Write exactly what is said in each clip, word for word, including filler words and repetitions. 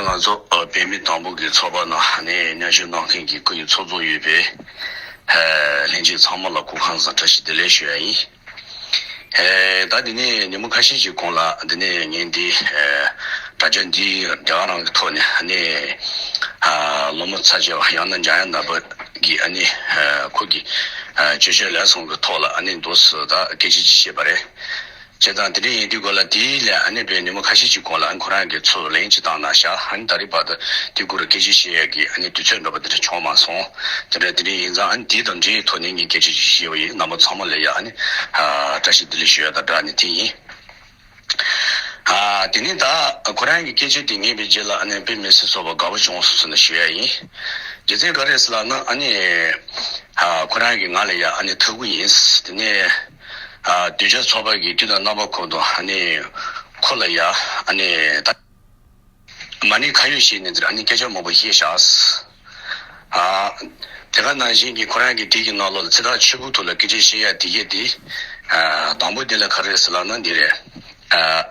ང་ཚོ་ཨ་བོད་མི་དང་པོ་གི་ཚོགས་པ་ནང་ནས་མཉམ་ཞུགས་གནང་མཁན་གྱི་སྐུ་ཡི་ཚོགས་གཙོ་ཡོད་པའི་ཨ་ལྷན་རྒྱས་ཚང་མ་ལ་སྐུ་ཁམས་བཟང་བཀྲ་ཤིས་བདེ་ལེགས་ཞུ་ཡ་ཡིན། ཨེ་ད་འདི་ནས་ཉིན་མོ་ཁ་ཤས་ཤིག་གོང་ལ་འདི་ནས་ངས་འདི་ཨེ་དྲ་རྒྱ་འདི་རྒྱ་གར་རང་གི་ཐོག་ནས་ཨ་ནི་ཨ་སློབ་མ་ཚ་ཆེ་བ་ཡང་ན་འཇམ་དབྱངས་ནག་པོ་གི་ཨ་ནི་ཨ་ཁོ་གི་ཨ་བརྗོད་བྱ་ལས་སོང་གི་ཐོག་ལ་ཨ་ནི་འདུག་སེ་ད་སྐད་ཆ་ཅིག་བཤད་པ་རེད། བྱས་ཙང་དེ་འདྲ་ཡིན་དུས་གོ་ལ་དེའི་ལས་ཨ་ནི་བའི་ཉིན་མོ་ཁ་ཤས་ཅིག་གོང་ལ་ཨ་ནི་ཁོ་རང་གིས་ཚུར་ལན་ཅིག་བཏང་གནང་ཤག་ཨ་ནི་ད་རེས་བར་དུ་དེ་སྐོར་སྐད་ཆ་བཤད་ཡས་ཀྱི་ཨ་ནི་དུས་ཚོད་འདྲ་པོ་དེ་འདྲ་བྱུང་མ་སོང་། དེ་འདྲ་དེ་འདྲ་ཡིན་ཙང་ཨ་ནི་དེ་དང་འབྲེལ་ཡོད་ཐོག་ནས་ངས་སྐད་ཆ་ཅིག་བཤད་པ་ཡིན། རྣམ་པ་ཚང་མ་ལ་ཡ་ཨ་ནི་ཨ་བཀྲ་ཤིས་བདེ་ལེགས་ཞུ་ཡ་དང་སྦྲགས་ནས་དེ་ཡིན། ཨ་དེ་ནས་ད་ཁོ་རང་གི་སྐད་ཆ་དེ་ངས་བའི་རྗེས་ལ་ཨ་ནི་དཔེ་མི་སྲིད་སོ་པ་དགའ་པོ་བྱུང་སོང་ཟེར་ནས་ཞུ་ཡ་ཡིན། རྒྱུ་མཚན་ག་རེ་ཟེར་ལབ་ན་ཨ་ནི་ཨ་ཁོ་རང་གིས་ང་ལ་ཡ་ཨ་ནི་ཐུག་གི་ཡིན། དེ་ནས་ཨ་གདུལ་བྱ་ཚོགས་པ་གི་དུས་དང་རྣམ་པ་ཁོ་དང་ཨ་ནི་ཁོ་ལ་ཡ་ཨ་ནི་ད་མ་ཎི་ཁ་ཡོད་བཤད་ནས་འདིར་ཨ་ནི་སྐད་ཆ་མང་པོ་བཤད་ཤག་ཨ་དེ་ག་ནང་བཞིན་གྱི་ཁོ་རང་གི་དེ་གི་ནང་ལོགས་ལ་ཚེ་ཐག་ཆོད་པོ་ཐོག་ལ་སྐད་ཆ་བཤད་ཡ་དེ་གས་དེ་ཨ་དང་པོ་དེ་ལ་ག་རེ་ཟེར་ལབ་ན་འདི་རེད། ཨ་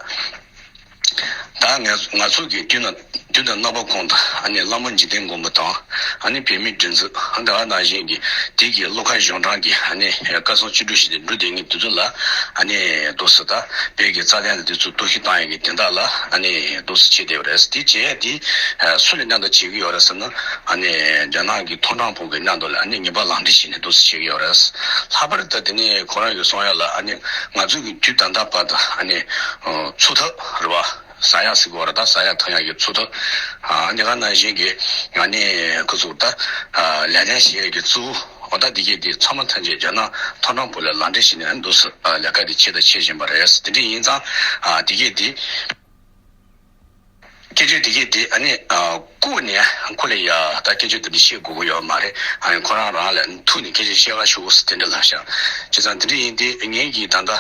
ད་ང་ང་ཚོ་གི་དུས་ན་དུས་དང་རྣམ་པ་ཁོང་དང་ཨ་ནི་བླ་མ་འཇིག་རྟེན་མགོན་པོ་དང་ཨ་ནི་བོད་མིའི་སྒྲིག་འཛུགས་ཨ་ད་ག་ནང་བཞིན་གྱི་དེ་གི་བློ་ཁ་གཞུང་དྲང་གི་ཨ་ནི་བཀའ་གསུང་བཅུ་དྲུག་བཞིན་དུ་འགྲོ་བསྡད་མཁན་དེ་ཚོ་ལ་ཨ་ནི་འདུག་སེ་ད་བོད་ཀྱི་རྩ་དོན་ལ་དེ་ཚོ་གཏོར་བཤིག་བཏང་ཡ་གི་དོན་དག་ལ་ཨ་ནི་འདུག་སེ་བྱེད་བསྡད་པ་རེད། དེ་བྱས་དེ་སུ་ལ་མཉམ་དུ་བྱེད་ཀྱི་ཡོད་རེད་ཟེར་ན་ཨ་ནི་རྒྱ་ནག་གི་མཐོ་གྲང་པོ་གི་མཉམ་དུ་ལ་ཨ་ནི་ངེས་པ་ལག་འབྲེལ་བྱས་ནས་འདུག་སེ་བྱེད་ཀྱི་ཡོད་རེད། ལྷག་པར་དུ་དེ་ནས་ཁོ་རང་གིས་གསུང་ཡ་ལ་ཨ་ནི་ང་ཚོ་གི་དུས་ད་ལྟ་བར་དུ་ཨ་ནི་འཚོ་ཐབས་རེད་བ། ཟ་ཡག་ཟེར་དགོས་རེད། ད་ཟ་ཡག་འཐུང་ཡག་གི་འཚོ་ཐབས། ཨ་ནི་ག་ནང་བཞིན་གྱི་ཨ་ནི་ཁོ་ཚོ་ད་ལས་དོན་བྱེད་ཡག་གི་གཙོ་བོ་འོ་ད་འདི་གས་འདི་ཚང་མ་ཐམས་ཅད་རྒྱ་ནག་མཐོ་གྲང་པོ་ལ་ལག་འབྲེལ་བྱས་ནས་ཨ་ནི་འདུག་སེ་ལས་ཀ་འདི་བྱེད་དང་བྱེད་བཞིན་པ་རེད། དེ་འདྲ་ཡིན་ཙང་འདི་གས་འདི་སྐད་ཆ་འདི་གས་འདི་ཨ་ནི་བཀུག་ནས་ཁོ་ལ་ཡ་ད་སྐད་ཆ་འདི་འདྲ་བཤད་དགོས་ཀྱི་ཡོད་མ་རེད། ཨ་ནི་ཁོ་རང་རང་ལ་ཐུག་ནས་སྐད་ཆ་བཤད་ག་ཤོག་ཟེར་དེ་འདྲ་ལབ་ཤག་བྱས་ཙང་དེ་འདྲ་ཡིན་དུས་ངས་ཀྱིས་ད་ལྟ་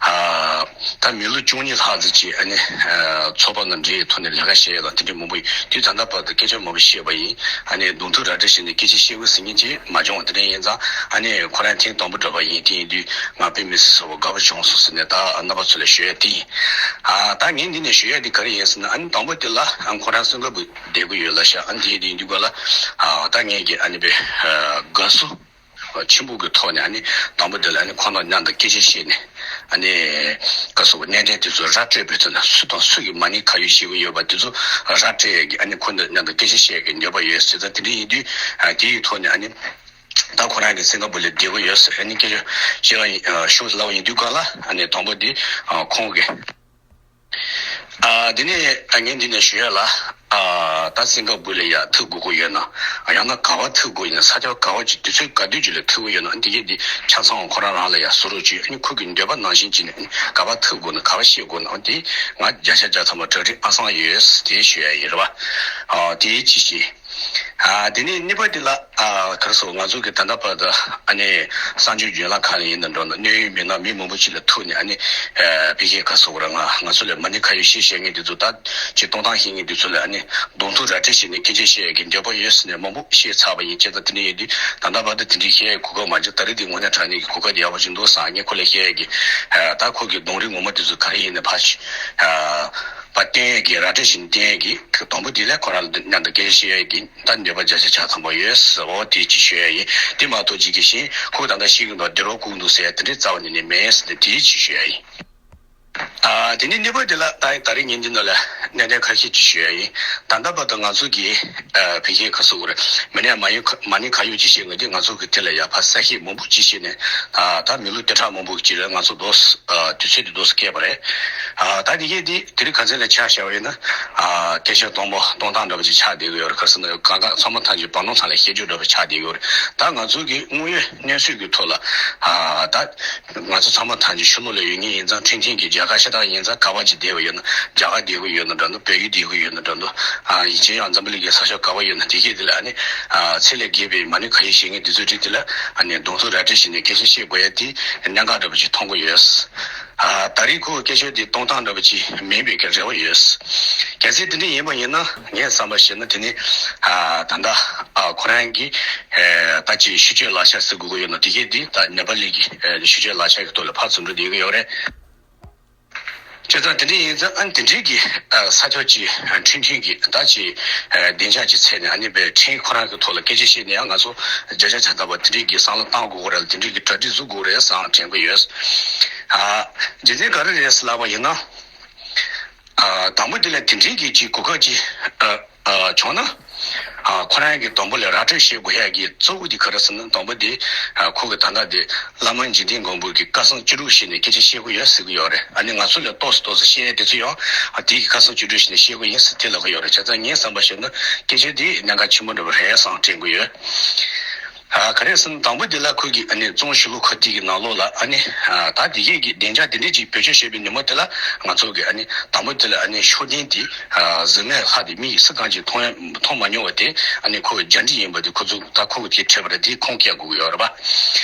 ཨ་ད་མི་ལོ་བཅུ་གཉིས་ལྷག་ཙམ་ཅིག་ཨ་ནི་ཨ་ཚོགས་པ་ནང་འབྲེལ་ཡོད་ཐོག་ནས་ལས་ཀ་བྱས་ཡོད་ལ་དེ་འདྲ་མང་པོ་ཡིན་དུས་ད་ལྟ་བར་དུ་སྐད་ཆ་མང་པོ་བཤད་པ་ཡིན། ཨ་ནི་གདོང་ཐུག་ར་སྤྲོད་བྱས་ནས་སྐད་ཆ་བཤད་དགོས་ཟེར་མཁན་ཅིག་མ་བྱུང་། དེ་འདྲ་ཡིན་ཙང་ཨ་ནི་ཁོ་རང་ཐེངས་དང་པོ་འགྲོ་པ་ཡིན། དེ་ཡིན་དུས་ང་དཔེ་མི་སྲིད་སོ་པ་དགའ་པོ་བྱུང་སོང་ཟེར་ནས་ད་རྣམ་པ་ཚོ་ལ་ཞུ་ཡ་དེ་ཡིན། ཨ་ད་ངས་འདི་ནས་ཞུ་ཡ་དེ་ག་རེ་ཡིན་ཟེར་ན་ཨ་ནི་དང་པོ་དེ་ལ་ཨ་ཁོ་རང་སེང་ག་པུར་བསྡད་ཀྱི་ཡོད་ལབ་ཤག་ཨ་ནི་དེ་ཡིན་དུས་ག་ལ་ཨ་ད་ངས་ཀྱི་ཨ་ནི་པའི་ཨ་དགའ་བསུ་ཆེན་པོ་གི་ཐོག་ནས་ཨ་ནི་དང་པོ་དེ་ལ་ཨ་ནི་ཁོང་དང་མཉམ་དུ་སྐད་ཆ་བཤད་ནས་ཨ་ནི་ག་སོགས་གནད་དོན་དེ་ཚོ་ར་སྤྲོད་པའི་ཐོག་ནས་སུ་དང་སུ་གིས་མ་ཎི་ཁ་ཡོད་བཤད་ཀྱི་ཡོད་པ་དེ་ཚོ་ར་སྤྲོད་ཡས་ཀྱི་ཨ་ནི་ཁོང་དང་མཉམ་དུ་སྐད་ཆ་བཤད་ཀྱི་འདོད་པ་ཡོད་ཟེར། ད་དེ་འདྲ་ཡིན་དུས་ཨ་དེ་ཡི་ཐོག་ནས་ཨ་ནི་ད་ཁོ་རང་གི་སེང་ག་པུར་ལ་བསྡད་ཀྱི་ཡོད་ཟེར་ཨ་ནི་སྐད་ཆ་བཤད་ལ་ཡིན་ཨ་ཤོག་ལབ་པ་ཡིན་དུས་ག་ལ་ཨ་ནི་དང་པོ་དེ་ཨ་ཁོང་གིས། ཨ་འདི་ནས་ཨ་ངས་འདི་ནས་ཞུ་ཡ་ལ་ཨ་ད་སེང་ག་པུར་ལ་ཡ་ཐུག་དགོས་ཀྱི་ཡོད་ན་ཡང་ན་ག་པར་ཐུག་དགོས་ཡིན་ན་ས་ཆ་ག་པར་ཅིག་དུས་ཚོད་ག་དུས་ཅིག་ལ་ཐུག་གི་ཡོད་ན་འདི་གས་འདི་ཆ་ཚང་བ་ཁོ་རང་རང་ལ་ཡ་བཟོ་རོགས་བྱོས། ཨ་ནི་ཁོ་གི་འདོད་པ་ནང་བཞིན་བྱས་ནས་ཨ་ནི་ག་པར་ཐུག་དགོས་ན་ག་པར་བཤད་དགོས་ན་འདི་ང་བརྒྱ་ཆ་བརྒྱ་ཐམ་པ་གྲ་སྒྲིག་ཨ་སང་ཡོད་དེ་ཞུ་ཡ་ཡིན་རེད་བ། ཨ་དེ་ཅི་ཞིག་ཨ་དེ་ནས་གཉིས་པ་དེ་ལ་ཨ་ག་རེ་ཟེར་ང་ཚོ་གི་ད་ལྟ་བར་དུ་ཨ་ནི་གསར་འགྱུར་བརྒྱུད་ལམ་ཁག་ལ་ཡིན་ན་འགྲོ་ན་གནད་ཡོད་མི་སྣ་མི་མང་པོ་ཅིག་ལ་ཐུག་ནས་ཨ་ནི་ཨ་ཕ་གིར་ག་རེ་ཟེར་ར་ང་ང་ཚོ་ལ་མ་ཎི་ཁ་ཡོད་བཤད་བཤད་མཁན་དེ་ཚོ་ད་ཅིག་གཏོང་སྟངས་ཤེས་མཁན་དེ་ཚོ་ལ་ཨ་ནི་གདོང་ཐུག་ར་སྤྲོད་བྱས་ནས་སྐད་ཆ་བཤད་ཡས་ཀྱི་འདོད་པ་ཡོད་ཟེར་ནས་མང་པོ་བཤད་ཚར་བ་ཡིན། བྱས་ཙང་དེ་འདྲ་ཡིན་དུས་ད་ལྟ་བར་དུ་དེ་འདྲའི་བཤད་ཡས་གོ་སྐབས་མ་བྱུང་། ད་རེས་དེ་དངོས་གནས་དྲང་གནས་ཀྱི་གོ་སྐབས་དེ་ཡག་པོ་ཅིག་འདུག་བསམ། ངས་ཁོ་ལ་བཤད་ཡས་ཀྱི་ཨ་ད་ཁོ་གི་གདོང་རིས་ངོ་མ་དེ་ཚོ་ག་རེ་ཡིན་ནས་ཕར་ཕར་བསྟན་ཡས་ཀྱི་ར་སྤྲོད་བྱས་ནས་བསྟན་ཡས་ཀྱི་དང་པོ་དེ་ལ་ཁོ་རང་ལ་མཉམ་དུ་སྐད་ཆ་བཤད་ཡས་ཀྱི། ད་འདོད་པ་བརྒྱ་ཆ་བརྒྱ་ཐམ་པ་ཡོད་ཟེར་བ་དེ་ཅིག་ཞུ་ཡ་ཡིན། དེ་མ་གཏོགས་ཅིག་གི་བཞིན་ཁོས་ད་ལྟ་ཤི་གི་འདུག་སྡེ་རོགས་བཀུག་འདུག་ཟེར་ཡ་དེ་འདྲའི་རྩ་བ་ནས་ནས་མེད་ཟེར་ནས་དེ་ཅིག་ཞུ་ཡ་ཡིན། ཨ་དེ་ནས་གཉིས་པ་དེ་ལ་ད་ད་རེས་ངས་འདི་ནང་ལ་གནད་དོན་ཁ་ཤས་ཅིག་ཞུ་ཡ་ཡིན། ད་ལྟ་བར་དུ་ང་ཚོ་གི་ཨ་ཕ་གིར་ག་རེ་ཟེར་དགོས་རེད། མི་ནས་མ་ཡོད་མ་ཎི་ཁ་ཡོད་ཅིག་བཤད་ངེས་དེ་ང་ཚོ་གི་དེ་ལ་ཡ་ཕར་གསལ་བཤད་མང་པོ་ཅིག་བྱས་ནས་ཨ་ད་མི་ལོ་བཅུ་ཕྲག་མང་པོ་ཅིག་ལ་ང་ཚོ་འདུག་སེ་ཨ་དུས་ཚོད་དེ་འདུག་སེ་བསྐྱལ་བ་རེད། ཨ་ད་དེ་གས་དེ་དེ་རིང་ག་ཚོད་ལ་ཆ་བཞག་པ་ཡིན་ན། ཨ་སྐད་ཆ་གཏོང་པ་གཏོང་སྟངས་འདྲ་པོ་ཅིག་ཆགས་བསྡད་ཀྱི་ཡོད་རེད། ག་རེ་ཟེར་ན་གང་ག་ཚང་མ་ཐམས་ཅད་བར་སྣང་ཚང་ལ་བཤད་རྒྱུ་འདྲ་པོ་ཆགས་བསྡད་ཀྱི་ཡོད་རེད། ད་ང་ཚོ་གི་དངོས་ཡོད་གནས་ཚུལ་གྱི་ཐོག་ལ་ཨ་ད་ང་ཚོ་ཚང་མ་ཐམས་ཅད་ཕྱི་ལོགས་ལ་ཡོད་མཁན་ཡིན་ཙང་འཕྲིན་ཕྲན་གྱི་རྒྱ་གར་ཤ་སྟག་ཡིན་ཙང་ག་པར་ཅིག་བསྡད་པ་ཡོད་ན་རྒྱ་གར་བསྡད་ཀྱི་ཡོད་ན་འདྲ་འདུག་བལ་ཡུལ་བསྡད་ཀྱི་ཡོད་ན་འདྲ་འདུག་ཨ་ཡིན་གཅིག་ཡང་འཛམ་བུ་གླིང་གི་ས་ཕྱོགས་ག་པར་ཡོད་ན་དེ་གས་དེ་ལ་ཨ་ནི་ཨ་ཚད་ལས་བརྒལ་བའི་མ་ཎི་ཁ་ཡོད་བཤད་མཁན་དེ་ཚོའི་རིགས་དེ་ལ་ཨ་ནི་གདོང་ཐུག་ར་སྤྲོད་བྱས་ནས་སྐད་ཆ་བཤད་དགོས་ཡ་དེ་གནད་འགག་འདྲ་པོ་ཅིག་མཐོང་གི་ཡོད། ཨ་ད་རེས་ཁོ་སྐད་ཆ་འདི་གཏོང་སྟངས་འདྲ་པོ་ཅིག་མིན་པའི་གི་རེ་བ་ཡོད། གལ་སྲིད་དེ་འདྲ་ཡིན་པ་ཡིན་ན་ངས་བསམ་པ་བྱས་ན་དེ་ནི་ཨ་ད་ལྟ་ཨ་ཁོ་རང་གི་ཨེ་ད་ཅིག་ཤུལ་བཞག་ལག་ཆ་ཟེར་དགོས་ཀྱི་ཡོད་ན་དེ་གས་འདི་ད་ནེ་པ་ལི་གི་ཨེ་ཤུལ་བཞག་ལག་ཆ་གི་ཐོག་ལ་ཕར་ཚུར་འགྲོ་བསྡད་ཀྱི་ཡོད་རེད། བྱས་ཙང་དེ་འདྲ་ཡིན་ཙང་ཨ་ནི་དེ་འདྲའི་གི་ས་ཐོག་གི་ཁྲིམས་མཐུན་གྱི་ད་ཅི་བདེ་འཇགས་ཀྱི་ཚད་ནས་ཨ་ནི་བའི་ཁྲིམས་ཁོ་རང་གི་ཐོག་ལ་སྐད་ཆ་བཤད་ནས་ཡང་ང་ཚོ་བརྒྱ་ཆ་བརྒྱ་ཐམ་པ་དེ་འདྲའི་གི་བསམ་བློ་བཏང་དགོས་རེད། དེ་འདྲའི་གི་གྲ་སྒྲིག་བཟོ་དགོས་རེད་བསམ་དྲན་གི་ཡོད། རྒྱུ་མཚན་ག་རེ་རེད་ཟེར་ལབ་པ་ཡིན་ན། དང་པོ་དེ་ལ་དེ་འདྲའི་གི་ཅིག་གོ་སྐབས་ཅིག་བྱུང་ན། ཁོ་རང་གི་དང་པོ་ལ་ར་སྤྲོད་བྱེད་དགོས་ཡ་གི་གཙོ་བོ་དེ་ག་རེ་ཟེར་ན། དང་པོ་དེ་ཁོ་གི་ད་ལྟ་དེ་བླ་མ་འཇིག་རྟེན་མགོན་པོ་གི་བཀའ་གསུང་བཅུ་དྲུག་བཞེས་ནས་སྐད་ཆ་བཤད་དགོས་ཡོད་ཟེར་གི་ཡོད་རེད། ཨ་ནི་ང་ཚོ་ལ་ཏོག་ཙམ་ཏོག་ཙམ་བཤད་ཡ་དེ་ཚོ་ཡང་དེ་གི་བཀའ་གསུང་བཅུ་དྲུག་བཞེས་ནས་བཤད་དགོས་ཡིན་ཟེར་དེ་ལབ་གི་ཡོད་རེད། བྱས་ཙང་ངའི་བསམ་པ་བྱས་ན་སྐད་ཆ་དེ་གནད་འགག་ཆེན་པོ་འདྲ་པོ་རེད་བསམ་དྲན་གི་ཡོད། ག་རེ་ཟེར་ན་དང་པོ་དེ་ལ་ཁོ་གི་ཨ་ནི་ཙོང་ཞུ་ལུ་ཁ་ཐིག་གི་ནང་ལོགས་ལ་ཨ་ནི་ད་དེ་གས་ཀྱི་བདེ་འཇགས་དེ་འདྲས་ཅིག་བེད་སྤྱོད་བྱས་པའི་ཉིན་མོ་དེ་ལ་ང་ཚོ་གི་ཨ་ནི་དང་པོ་དེ་ལ་ཨ་ནི་ཤུགས་ལྡན་དེ་གཟིམ་མལ་ལྷ་དེ་མི་ཡི་སུ་གང་ཅིག་མཐོང་ཡ་མཐོང་མ་མྱོང་བ་དེ་ཨ་ནི་ཁོ་གི་རྒྱ་འདྲེ་ཡིན་པ་དེ་ཁོ་ཚོ་ད་ཁོ་གི་དེ་ཁྲིད་པ་རེད། དེ་ཁུངས་སྐྱེལ་དགོས་ཀྱི་ཡོད་རེད་པ།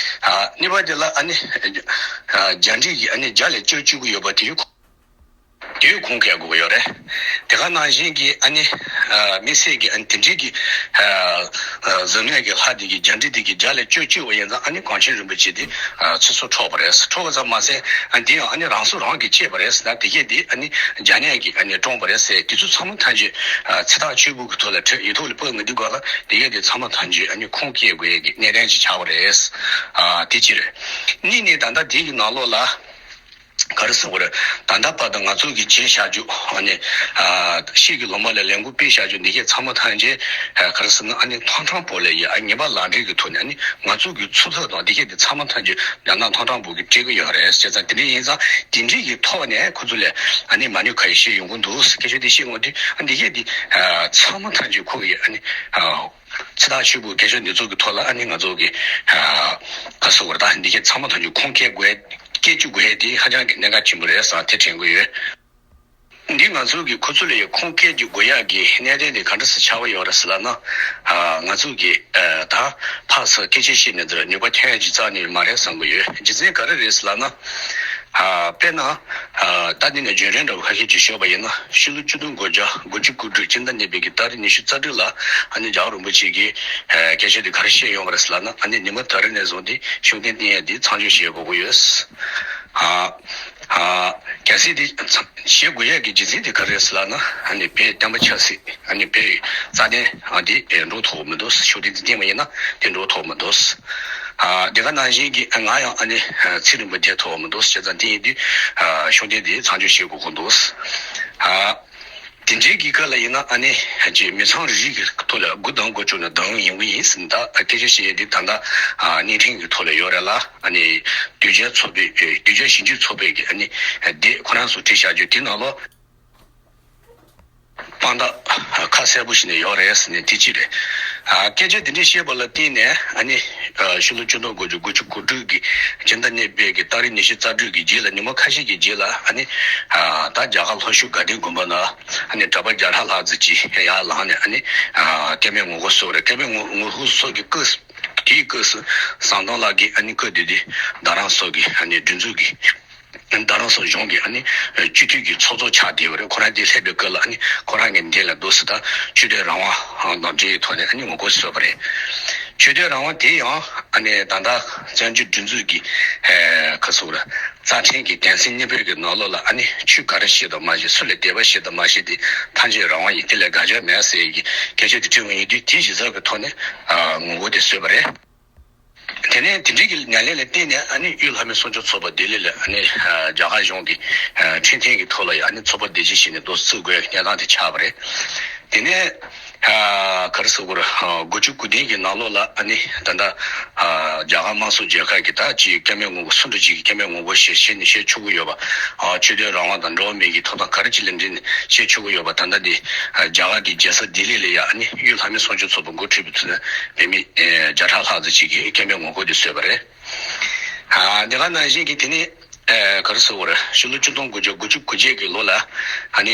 གཉིས་པ་དེ་ལ་ཨ་ནི་རྒྱ་འདྲེ་ཡིས་ཨ་ནི་རྒྱ་ལ་སྐྱོབ་བཅུག་གི་ཡོད་པ་དེ་དེའི་ཁུངས་སྐྱེལ་དགོས་ཀྱི་ཡོད་རེད། དེ་ག་ནང་བཞིན་གྱི་ཨ་ནི་དམིགས་བསལ་གྱི་ཨ་ནི་དེ་འདྲའི་གི་གཟིམ་མལ་གྱི་ལྷ་དེ་གི་རྒྱ་འདྲེ་དེ་གི་རྒྱ་ལ་སྐྱོབ་བཅུག་པ་ཡིན་ཙང་ཨ་ནི་གངས་ཅན་རིན་པོ་ཆེ་དེ་ཚེ་སྲོག་འཕྲོག་པ་རེད། འཕྲོག་པ་ཙམ་མ་ཟད་ཨ་དེ་ཡང་ཨ་ནི་རང་སྲོག་རང་གིས་བཅད་པ་རེད། ད་དེ་གས་དེ་ཨ་ནི་རྒྱ་ནག་གིས་ཨ་ནི་བཀྲོངས་པ་རེད་ཟེར་དེ་ཚོ་ཚང་མ་ཐམས་ཅད་ཚེ་ཐག་ཆོད་པོ་གི་ཐོག་ལ་ཁྲིད་ཡིག་ཐོག་ལ་ཕུལ་མི་འདུག་ག་ལ། དེ་གས་དེ་ཚང་མ་ཐམས་ཅད་ཨ་ནི་ཁུངས་སྐྱེལ་དགོས་ཡས་ཀྱི་གནད་དོན་ཅིག་ཆགས་པ་རེད། དེ་གཅིག་རེད། གཉིས་ནས་ད་ལྟ་དེ་གི་ནང་ལོགས་ལ། ག་རེ་ཟེར་དགོས་རེད། ད་ལྟ་བར་དུ་ང་ཚོ་གིས་བྱས་བཞག་རྒྱུ་ཨ་ནི་ཨ་ཤེས་ཀྱི་ལོ་མ་ལ་ལས་འགུལ་སྤེལ་བཞག་རྒྱུ་འདི་གས་ཚང་མ་ཐམས་ཅད་ཨ་ག་རེ་ཟེར་ན་ཨ་ནི་ཐོག་དྲངས་པོ་ལས་ཡ་ཨ་ངེས་པ་ལག་འབྲེལ་གྱི་ཐོག་ནས་ཨ་ནི་ང་ཚོ་གི་འཚོ་ཐབས་དང་འདི་གས་འདི་ཚང་མ་ཐམས་ཅད་རྒྱ་ནག་ཐོག་དྲངས་པོ་གིས་སྤྲད་ཀྱི་ཡོད་རེད། བྱས་ཙང་དེ་འདྲ་ཡིན་ཙང་དེ་འདྲ་གི་ཐོག་ནས་ཁོ་ཚོ་ལས་ཨ་ནི་མ་ཎི་ཁ་ཡི་བཤད་ཡོང་གི་འདུག་སྐད་ཆ་འདི་བཤད་འོང་དུས་ཨ་འདི་གས་འདི་ཨ་ཚང་མ་ཐམས་ཅད་ཁོ་གི་ཨ་ནི་ཨ། ཚེ་ཐག་ཆོད་པོའི་སྐད་ཆ་འདི་ཚོ་གི་ཐོག་ལ་ཨ་ནི་ང་ཚོ་གི་ཨ་ག་ཟེར་དགོས་རེད། ད་འདི་གས་ཚང་མ་ཐམས་ཅད་ཁུངས་སྐྱེལ་དགོས་སྐྱེལ་བཅུག་དགོས་ཡས་དེ་ཧ་ཅང་གི་གནད་འགག་ཆེན་པོ་རེད་བསམ་དེ་དྲན་གི་ཡོད། འདི་ང་ཚོ་གི་ཁོ་ཚོ་ལ་ཡང་ཁུངས་སྐྱེལ་རྒྱུ་དགོས་ཡག་གི་གནད་དོན་དེ་ག་འདྲ་སེ་ཆགས་པ་ཡོད་རེད་ཟེར་ལབ་ན། ཨ་ང་ཚོ་གི་ཨ་ད་ཕར་ཚུར་སྐད་ཆ་བཤད་ནས་འདིར་ནུས་པ་ཐོན་ཡག་ཅིག་རྩ་ནས་མ་རེད་བསམ་གི་ཡོད། རྒྱུ་མཚན་ག་རེ་རེད་ཟེར་ལབ་ན། ཨ་དཔེར་ན། ཨ་ད་འདི་ནས་བརྗོད་རན་འདྲ་བོ་ཁ་ཤས་ཅིག་ཤོད་པ་ཡིན་ན་ཕྱི་ལོ་ཆིག་སྟོང་དགུ་བརྒྱ་དགུ་བཅུ་གོ་དྲུག་སྤྱི་ཟླ་གཉིས་པའི་གི་ཏ་རིག་ཉི་ཤུ་རྩ་དྲུག་ལ་ཨ་ནི་རྒྱལ་བ་རིན་པོ་ཆེ་གིས་ཨ་སྐད་ཆ་འདི་ག་རེ་བཤད་ཡོང་བ་རེད་ཟེར་ལབ་ན། ཨ་ནི་ཉི་མ་ད་རེས་ནས་བཟུང་སྟེ་ཤུགས་ལྡན་བསྟེན་ཡས་འདི་མཚམས་འཇོག་བྱེད་དགོས་ཀྱི་ཡོད། ཨ་ཨ་གལ་སྲིད་འདི་བྱེད་དགོས་ཡས་ཀྱི་རྒྱུ་མཚན་འདི་ག་རེ་རེད་ཟེར་ལབ་ན། ཨ་ནི་བོད་བསྟན་པ་ཆབ་སྲིད་ཨ་ནི་བོད་རྩ་དོན་ཨ་འདི་འགྲོ་ཐུབ་ཀྱི་མི་འདུག་ཤུགས་ལྡན་འདི་བསྟེན་པ་ཡིན་ན་དེ་འགྲོ་ཐུབ་ཀྱི་མི་འདུག་ཨ་དེ་ག་ནང་བཞིན་གྱི་ང་ཡང་ཨ་ནི་ཚེ་རིང་པོ་བསྡད་ཐུབ་ཀྱི་མི་འདུག་བྱས་ཙང་དེ་ཡིན་དུས་ཨ་ཤུགས་ལྡན་འདི་མཚམས་འཇོག་བྱེད་དགོས་ཀྱི་འདུག་ཨ་དེ་འདྲའི་གི་སྐབས་ལ་ཡིན་ན་ཨ་ནི་ཅིག་མི་ཚང་རིགས་རིགས་ཀྱི་ཐོག་ལ་དགུ་དང་དགུ་བཅུ་ནས་བདམས་ཡོང་གི་ཡིན་ཟེར་ད་སྐད་ཆ་བཤད་ཡས་འདི་ད་ལྟ་ཨ་བརྙན་འཕྲིན་གྱི་ཐོག་ལ་ཡོད་རེད་ལ། ཨ་ནི་དུས་རྒྱལ་ཚོགས་པའི་དུས་རྒྱལ་ཞིབ་འཇུག་ཚོགས་པའི་གི་ཨ་ནི་སྡེ་ཁོ་རང་ཚོ་བྲིས་བཞག་རྒྱུ་དེ་ནང་ལོགས། དཔང་རྟགས་ཁ་གསལ་པོ་ཞིག་ནས་ཡོད་རེད་ཟེར་ནས་དེ་གཅིག་རེད། ཨ་སྐད་ཆ་དེ་འདྲ་བཤད་པ་ལ་བརྟེན་ནས་ཨ་ནི་ཨ་ཕྱི་ལོ་ཆིག་སྟོང་དགུ་བརྒྱ་དགུ་བཅུ་གོ་དྲུག་གི་སྤྱི་ཟླ་གཉིས་པའི་གི་ཏ་རིག་ཉི་ཤུ་རྩ་དྲུག་གི་རྗེས་ལ་ཉི་མ་ཁ་ཤས་ཀྱི་རྗེས་ལ་ཨ་ནི་ཨ་ད་རྒྱ་གར་ལྷོ་ཕྱོགས་དགའ་ལྡན་དགོན་པ་ན་ཨ་ནི་གྲྭ་པ་བརྒྱ་ཕྲག་ལྷག་ཙམ་ཅིག་ཡར་ལངས་ནས་ཨ་ནི་ཨ་སྐལ་དམན་ངོ་རྒོལ་སོགས་རེད། སྐལ་དམན་ངོ་ངོ་རྒོལ་སོགས་ཀྱི་སྐབས་དེའི་སྐབས་སུ་ཟམ་གདོང་ལགས་ཀྱིས་ཨ་ནི་སྐབས་དེ་དུས་རྡ་རམ་ས་གི་ཨ་ནི་སྒྲིག་འཛུགས་ཀྱི། རྡ་རམ་ས་གཞུང་གིས་ཨ་ནི་སྤྱི་འཐུས་ཀྱི་ཚོགས་གཙོ་ཆགས་བསྡད་པ་རེད། ཁོ་རང་དེ་སླེབས་པའི་སྐབས་ལ་ཨ་ནི་ཁོ་རང་གི་མདུན་ལ་འདུག་སེ་ད་ཆོས་དད་རང་དབང་དང་འབྲེལ་བའི་ཐོག་ནས་ཨ་ནི་ངོ་རྒོལ་བཟོས་པ་རེད། ཆོས་དད་རང་དབང་དེ་ཡང་ཨ་ནི་ད་ལྟ་བཙན་བྱོལ་སྒྲིག་འཛུགས་ཀྱི་ཁ་སོ་ར་རྩ་ཁྲིམས་ཀྱི་དོན་ཚན་གཉིས་པའི་གི་ནང་ལོགས་ལ་ཨ་ནི་ཆོས་ག་རེ་བཤད་དང་མ་བཤད། སུ་ལ་དད་པ་བྱེད་དང་མ་བྱེད་དེ་ཐམས་ཅད་རང་དབང་ཡིན། དེ་ལ་དགག་བྱ་མེད་ཟེར་གྱི་སྐད་ཆ་དེ་དྲིས་པ་ཡིན་དུས་དེ་གཞི་རྩ་གི་ཐོག་ནས་ངོ་རྒོལ་དེ་བཟོས་པ་རེད། དེ་ནས་དེ་འདྲའི་གི་ཉམས་ལེན་ལ་བརྟེན་ནས་ཨ་ནི་དབུས་ལྷ་མོའི་གསུང་ཆོས་ཚོགས་པ་ལྡི་ལི་ལ་ཨ་ནི་རྒྱ་གར་གཞུང་གི་ཁྲིམས་མཐུན་གྱི་ཐོག་ལ་ཡང་ཨ་ནི་ཚོགས་པ་སྡེ་བཞི་བྱས་ནས་འདུག་སེ་བཙུགས་དགོས་གནས་སྟངས་དེ་ཆགས་པ་རེད། དེ་ནས་ག་རེ་ཟེར་དགོས་རེད། དགུ་བཅུ་གོ་བདུན་གྱི་ནང་ལོགས་ལ་ཨ་ནི་ད་ལྟ་རྒྱ་གར་དམངས་གཙོ་རྒྱལ་ཁབ་ཀྱི་ད་ཅིག་སྐལ་དམན་ངོ་རྒོལ་སུ་འདྲ་ཅིག་གི་སྐལ་དམན་ངོ་རྒོལ་བྱེད་བྱེད་ནས་བྱེད་ཆོག་གི་ཡོད་པ། ཆོས་དད་རང་དབང་དང་འགྲོ་བ་མིའི་གི་ཐོབ་ཐང་ག་རེ་ཅིག་ལ་འབྲེལ་ནས་བྱེད་ཆོག་གི་ཡོད་པ། ད་ལྟ་འདི་རྒྱ་གར་གྱི་རྒྱལ་ས་ལྡི་ལི་ལ་ཡང་ཨ་ནི་དབུས་ལྷ་མོའི་གསུང་ཆོས་ཚོགས་པ་འགོ་ཁྲིད་པའི་ཚུལ་ནས་བོད་མི་བརྒྱ་ཕྲག་ལྷག་ཙམ་ཅིག་གིས་སྐལ་དམན་ངོ་རྒོལ་དེ་བཟོས་པ་རེད། དེ་ག་ནང་བཞིན་གྱི་དེ་ནི་ག་རེ་ཟེར་དགོས་རེད། ཕྱི་ལོ་ཆིག་སྟོང་དགུ་བརྒྱ་དགུ་བཅུ་གོ་བརྒྱད་ཀྱི་ལོ་ལ་ཨ་ནི་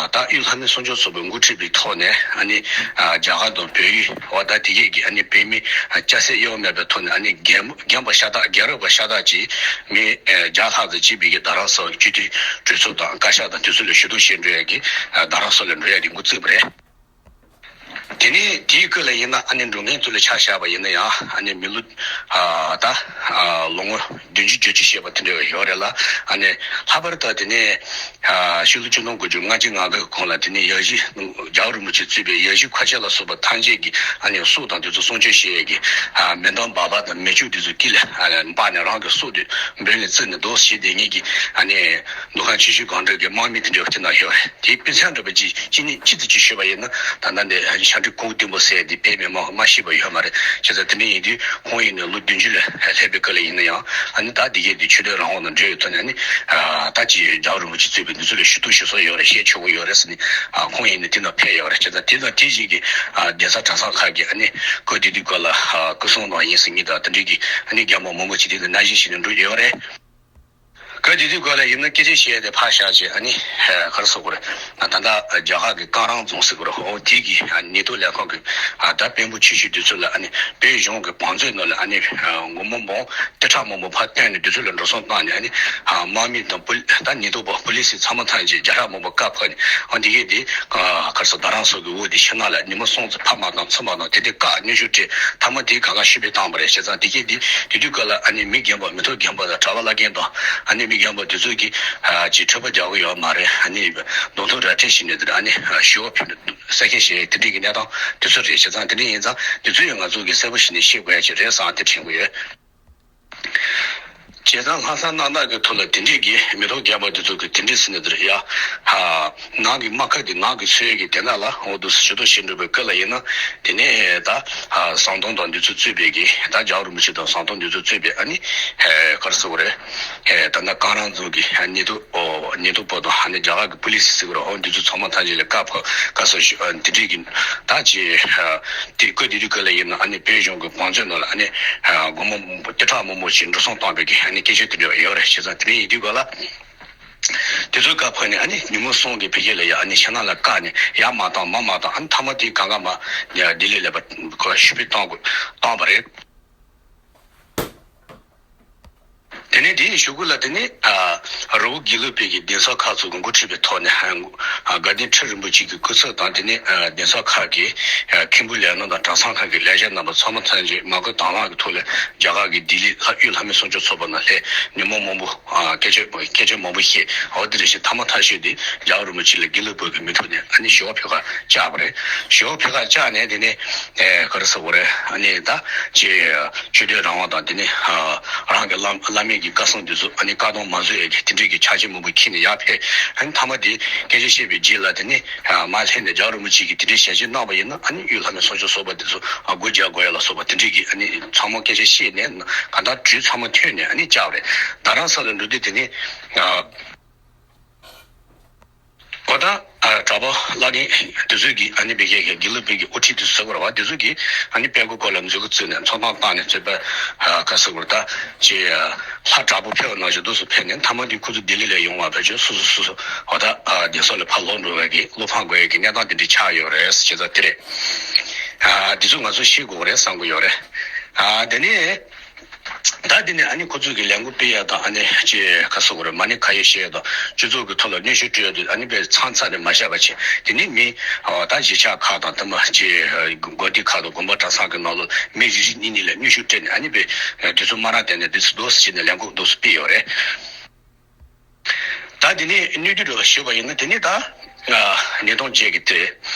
ད་དབུས་ལྷ་མོའི་གསུང་ཆོས་ཚོགས་པའི་འགོ་ཁྲིད་པའི་ཐོག་ནས་ཨ་ནི་རྒྱ་གར་དང་བལ་ཡུལ་འོ་ད་དེ་གས་ཀྱི་ཨ་ནི་བོད་མི་སྐྱ་སེར་དབྱེ་བ་མེད་པའི་ཐོག་ནས་ཨ་ནི་རྒན་རྒན་པ་ཤ་སྟག་རྒན་རབས་པ་ཤ་སྟག་ཅིག་མི་བརྒྱ་ལྷག་ཙམ་ཅིག་བོད་ཀྱི་རྡ་རམ་ས་ལ་སྤྱི་འཐུས་གྲོས་ཚོགས་དང་བཀའ་ཤག་དང་དེ་ཚོ་ལ་ཞུ་གཏུག་བྱེད་འགྲོ་ཡ་གི་རྡ་རམ་ས་ལ་འགྲོ་ཡ་གི་འགོ་བཙུགས་པ་རེད། དེ་ནས་དེའི་སྐོར་ལ་ཡིན་ན་ཨ་ནི་འགྲོ་མཁན་ཚོ་ལ་ཆ་བཞག་པ་ཡིན་ན་ཡང་ཨ་ནི་མི་ལོ་ཨ་ད་ཨ་ལོ་ངོ་བདུན་ཅུ་བརྒྱད་ཅུ་བྱས་པ་དེ་འདྲ་ཡོད་རེད་ལ། ཨ་ནི་ལྷག་པར་དུ་དེ་ནས་ཨ་ཕྱི་ལོ་ཆིག་སྟོང་དགུ་བརྒྱ་ལྔ་བཅུ་ང་དགུ་གི་གོང་ལ་དེ་ནས་ཡ་བཞི་རྒྱལ་བ་རིན་པོ་ཆེ་གཙོས་པའི་ཡ་བཞི་མཁར་ཆེན་ལ་སོགས་པ་ཐམས་ཅད་ཀྱི་ཨ་ནི་སྲོག་དང་དེ་ཚོ་སྲུང་སྐྱོབ་བྱེད་ཡས་ཀྱི་ཨ་མེ་མདའ་འབར་བ་དང་མེ་ལྕུག་དེ་ཚོ་དཀྱིལ་ལ་ཨ་ནི་འབར་ནས་རང་གི་སྲོག་དེ་འབོད་ནས་བརྩིས་ནས་རྡོ་བྱས་བསྡད་མཁན་གྱི་ཨ་ནི་མདོ་ཁམས་ཆུ་བཞི་སྒང་དྲུག་གི་དམག་མི་དེ་འདྲ་བ་དེ་ན་ཡོད་རེད། དེའི་དཔེ་མཚོན་འདྲ་པོ་ཅིག་ཅི་ནས་ཅི་ཙམ་ཅིག་ཞུས་པ་ཡིན་ན། ད་ལྟ་འདི་ཨ་ནི་ཤར་སྒྲེང་ཁུག་ལྡེམ་པོ་ཟེར་དེ་བོད་མི་མང་མ་ཤེས་པ་ཡོད་མ་རེད། བྱས་ཙང་དེ་འདྲ་ཡིན་དུས་ཁོང་ཡིན་ནའི་ལོ་བདུན་ཅུ་ལས་སླེབས་པའི་སྐབས་ལ་ཡིན་ན་ཡང་ཨ་ནི་ད་འདི་གས་དེ་ཆོས་དད་རང་དབང་དང་འབྲེལ་ཡོད་ཐོག་ནས་ཨ་ནི་ད་ཅི་རྒྱལ་བ་རིན་པོ་ཆེ་གཙོས་པའི་འདི་ཚོ་ལ་ཞུ་གཏུག་ཞུ་ས་ཡོད་རེད། བཤད་ཆོག་གི་ཡོད་རེད་ཟེར་ནས་ཨ་ཁོང་ཡིན་ནའི་དེ་ན་ཕེབས་ཡོད་རེད། བྱས་ཙང་དེ་དང་དེ་བཞིན་གྱི་ཨ་གདན་ས་གྲྭ་ཚང་ཁག་གི་ཨ་ནི་སྐུ་དེ་དུས་སྐབས་ལ་ཨ་སྐུ་སྲུང་ནང་ཡིན་ཟེར་མཁན་དང་དེ་འདྲའི་གི་ཨ་ནི་རྒན་པ་མང་པོ་ཅིག་དེ་ནས་ན་གཞི་བྱས་ནས་འགྲོ་ཡོད་རེད། སྐབས་དེ་དུས་སྐབས་ལ་ཡིན་ན་སྐད་ཆ་བཤད་དེ་ཕར་བཞག་བྱས་ཨ་ནི་ག་རེ་ཟེར་དགོས་རེད། ད་ལྟ་རྒྱ་གར་གྱི་ཀ་རང་རྫོང་ཟེར་དགོས་རེད། འོ་དེ་གི་ཉེན་རྟོག་ལས་ཁང་གི་ད་དཔོན་པོ་ཆེ་ཤོས་དེ་ཚོ་ལ་ཨ་ནི་བོད་གཞུང་གི་བང་མཛོད་ནང་ལ་ཨ་ནི་སྒོར་མོ་འབུམ་སྟོང་ཕྲག་མང་པོ་ཕར་བཏོན་ནས་དེ་ཚོ་ལ་འགྲོ་སོང་བཏང་ནས་ཨ་ནི་དམག་མི་དང་པུ་ད་ཉེན་རྟོག་པ་པུ་ལི་སི་ཚང་མ་ཐམས་ཅད་བརྒྱ་ཕྲག་མང་པོ་བཀའ་ཕབ་ནས་འོ་དེ་གས་དེ་ག་རེ་ཟེར་རྡ་རམ་ས་གི་འོག་དེ་ཕྱི་ནང་ལ་ཉི་མ་གསུམ་ཙམ་ཕར་མ་བཏང་ཚུར་མ་བཏང་དེ་དེ་བཀག་མཉམ་ཞུགས་སྤྲད་མཐའ་མ་དེ་གང་ག་ཤུགས་པས་བཏང་པ་རེད། བྱས་ཙང་དེ་གས་དེ་དེ་དུས་སྐབས་ལ་ཨ་ནི་མི་རྒན་པ་མི་ཐོག་རྒན་པ་དང་གྲྭ་པ་བླ་རྒན་དང་ཨ་ནི་མི་རྒན་པ་དེ་ཚོ་གིས་ཨ་ཅིག་འཕྲོད་པ་རྒྱག་གི་ཡོད་མ་རེད། ཨ་ནི་གདོང་ཐུག་ར་སྤྲོད་བྱས་ནས་དེ་ཨ་ནི་ཞུ་བ་ཕུལ་ནས་གསལ་བཤད་བྱས་དེ་འདྲའི་གི་གནས་སྟངས་དེ་ཚོ་རེད། བྱས་ཙང་དེ་འདྲ་ཡིན་ཙང་དེ་ཚོ་ཡང་ང་ཚོ་གིས་གསལ་པོ་བྱས་ནས་ཤེས་དགོས་ཡ་ཅིག་རེད་བསམ་དེ་དྲན་གི་ཡོད། བྱས་ཙང་ལྷག་བསམ་རྣམ་དག་གི་ཐོག་ལ་དེ་འདྲས་ཀྱི་མི་ཐོག་རྒན་པ་དེ་ཚོ་གི་དེ་འདྲས་ཟེར་ནས་དེར་ཡ་ནང་གི་རྨ་ཁ་དེ་ནང་གི་ཚོས་ཀྱི་དེ་ན་ལ་འོ་དུ་ཞུ་དོ་ཞེས་འགྲོ་བའི་སྐབས་ལ་ཡིན་ན་དེ་ནས་ད་ཟམ་གདོང་དང་འདི་ཚོ་གཙོས་པའི་གི་ད་རྒྱལ་བ་རིན་པོ་ཆེ་དང་ཟམ་གདོང་འདི་ཚོ་གཙོས་པའི་ཨ་ནི་ག་རེ་ཟེར་དགོས་རེད། ད་ནི་ཀ་རང་རྫོང་གི་ཉེན་རྟོག་ཉེན་རྟོག་པ་དང་ཨ་ནི་རྒྱ་གར་གི་པུ་ལི་སི་ཟེར་དགོས་རེད། འོ་འདི་ཚོ་ཚང་མ་ཐམས་ཅད་ལ་བཀའ་ཕབ་བཀའ་ཟེར་ཞུ་འདི་འདྲས་ཀྱི་ད་ཅི་དེ་སྐབས་དེ་དུས་སྐབས་ལ་ཡིན་ན་ཨ་ནི་བོད་གཞུང་གི་བང་མཛོད་ནང་ལ་ཨ་ནི་སྒོར་མོ་སྟོང་ཕྲག་མང་པོ་ཞིག་འགྲོ་སོང་བཏང་བའི་གི་ཨ་ནི་སྐད་ཆ་དེ་འདྲ་ཡོད་རེད། བྱས་ཙང་དེ་འདྲ་ཡིན་དུས་སྐབས་ལ་དེ་ཚོའི་བཀའ་ཕབ་ནས་ཨ་ནི་ཉིན་མོ་གསུམ་གི་ཕ་གི་ལ་ཡ་ཨ་ནི་ཕྱི་ནང་ལ་བཀག་ནས་ཡར་མ་བཏང་མར་མ་བཏང་ཨ་ནི་མཐའ་མ་དེ་གང་ག་མ་ལྡི་ལི་ལ་ཕར་ཁོ་ལ་ཞུ་འབོད་བཏང་དགོས་བཏང་བ་རེད། དེ་ནས་དེའི་གཞུག་གུ་ལ་དེ་ནས་རི་བོ་དགེ་ལུགས་པའི་གི་གདན་ས་ཁག་ཚོ་གི་འགོ་ཁྲིད་པའི་ཐོག་ནས་དགའ་ལྡན་ཁྲི་རིན་པོ་ཆེ་གི་སྐུ་ཚབ་དང་དེ་ནས་གདན་ས་ཁག་གི་མཁན་པོ་ལས་སྣ་དང་གྲྭ་ཚང་ཁག་གི་ལས་བྱེད་རྣམ་པ་ཚང་མ་ཐམས་ཅད་མ་བསྐུལ་དང་བླངས་ཀྱི་ཐོག་ལ་རྒྱ་གར་གྱི་ལྡི་ལི་ལྷ་དབུས་ལྷ་མི་སྲུང་སྐྱོབ་ཚོགས་པ་ནང་སླེབས་ཉིན་མོ་མང་པོ་སྐད་ཆ་སྐད་ཆ་མང་པོ་བཤད། འོ་དེ་རེ་བཞིན་མཐའ་མ་མཐའ་ཤོས་དེ་རྒྱལ་བ་རིན་པོ་ཆེ་ལ་དགེ་ལུགས་པ་གི་མི་ཐུག་ནས་ཨ་ནི་ཞི་བ་ཕེབས་ཁ་བཅར་བ་རེད། ཞི་བ་ཕེབས་ཁ་བཅར་ནས་དེ་ནས་ག་རེ་ཟེར་དགོས་རེད། ཨ་ནི་ད་ཅི་ཆོས་དད་རང་དབང་དང་དེ་ནས་རང་གི་བླ་བླ་མེད་ཀྱི་བཀའ་གསུང་འདི་ཚོ་ཨ་ནི་བཀའ་གདམས་མ་བཟོད་ཡས་ཀྱི་དེ་འདྲས་ཀྱི་ཕྱག་ཆེན་མང་པོ་འཁྱེར་ནས་ཡར་ཕེབས། ཨ་ནི་མཐའ་མ་དེ་སྐད་ཆ་བཤད་པའི་རྗེས་ལ་དེ་ནས་མར་སླེབས་ནས་རྒྱལ་བ་རིན་པོ་ཆེ་གིས་དེ་འདྲས་ཞལ་བཞེས་གནང་བ་ཡིན་ན་ཨ་ནི་དབུས་ལྷ་མི་སྲུང་སྐྱོབ་ཚོགས་པ་འདི་ཚོ་སྒོ་རྒྱག་དགོས་ཡ་ལ་སོགས་པ་དེ་འདྲས་ཀྱི་ཨ་ནི་ཚང་མ་སྐད་ཆ་བཤད་ནས་གང་ལྟར་གྲོས་ཚང་མ་མཐུན་ནས་ཨ་ནི་བཅར་བ་རེད། རྡ་རམ་ས་ལ་འགྲོ་དུས་དེ་ནས། གོ་ད་གྲྭ་པ་བླ་རྒན་དེ་ཚོས་ཀྱིས་ཨ་ནི་བེ་ཀེ་གི་དགེ་ལུགས་པའི་གི་དབུ་ཁྲིད་དེ་ཚོ་ཟེར་དགོས་རེད་བ། དེ་ཚོས་ཀྱིས་ཨ་ནི་དཔོན་སྐུ་སྐོར་ལ་མཛུབ་གུ་བཙུགས་ནས་ཚོགས་ཐེངས་བཏང་ནས་རྩོད་པ་ག་ཟེར་དགོས་རེད། ད་ཅི་ལྷ་དྲག་པོ་ཕེབས་པ་ནང་བཞིན་དུ་སུ་ཕེབས་ནས་མཐའ་མ་དེ་ཁོ་ཚོ་ལྡི་ལི་ལ་ཡོང་བ་བེད་སྤྱོད་སོ་སོ་སོ་སོ་འོ་ད་གདན་ས་ལ་ཕར་ལོག་འགྲོ་བའི་གི་བློ་ཕམ་དགོས་ཡས་ཀྱི་གནས་སྟངས་དེ་འདྲ་ཆགས་ཡོད་རེད་ཟེར་བྱས་ཙང་དེ་རེད། དེ་ཚོ་ང་ཚོ་ཤེས་དགོས་རེད་བསམ་གི་ཡོད་རེད། དེ་ནས། ད་འདི་ནས་ཨ་ནི་ཁོ་ཚོས་ཀྱི་ལས་འགུལ་སྤེལ་ཡ་དང་ཨ་ནི་ཅི་ག་ཟེར་དགོས་རེད། མ་ཎི་ཁ་ཡོད་བཤད་ཡ་དང་སྤྱི་ཚོགས་ཀྱི་ཐོག་ལ་གནོན་ཤུགས་སྤྲོད་ཡ་དེ་ཨ་ནི་དཔེ་མཚམས་མཚམས་ནས་མ་བཞག་པ་བྱས། དེ་ནས་མི་ད་གཞིས་ཆགས་ཁག་དང་དེ་མ་ཅི་དགོན་སྡེ་ཁག་དང་དགོན་པ་གྲྭ་ཚང་གི་ནང་ལོགས་མི་རེ་རེ་གཉིས་གཉིས་ལ་གནོན་ཤུགས་སྤྲད་ནས་ཨ་ནི་དཔེ་དུས་ཚོད་མ་རག་དེ་ནས་དུས་ཚོད་འདུག་སེ་བྱས་ནས་ལས་འགུལ་འདུག་སེ་སྤེལ་ཡོད་རེད། ད་དེ་ནས་གནས་དུས་འགྲོ་བ་ཞུས་པ་ཡིན་ན་དེ་ནས་ད་ཉིས་སྟོང་བརྒྱད་ཀྱི་དེ་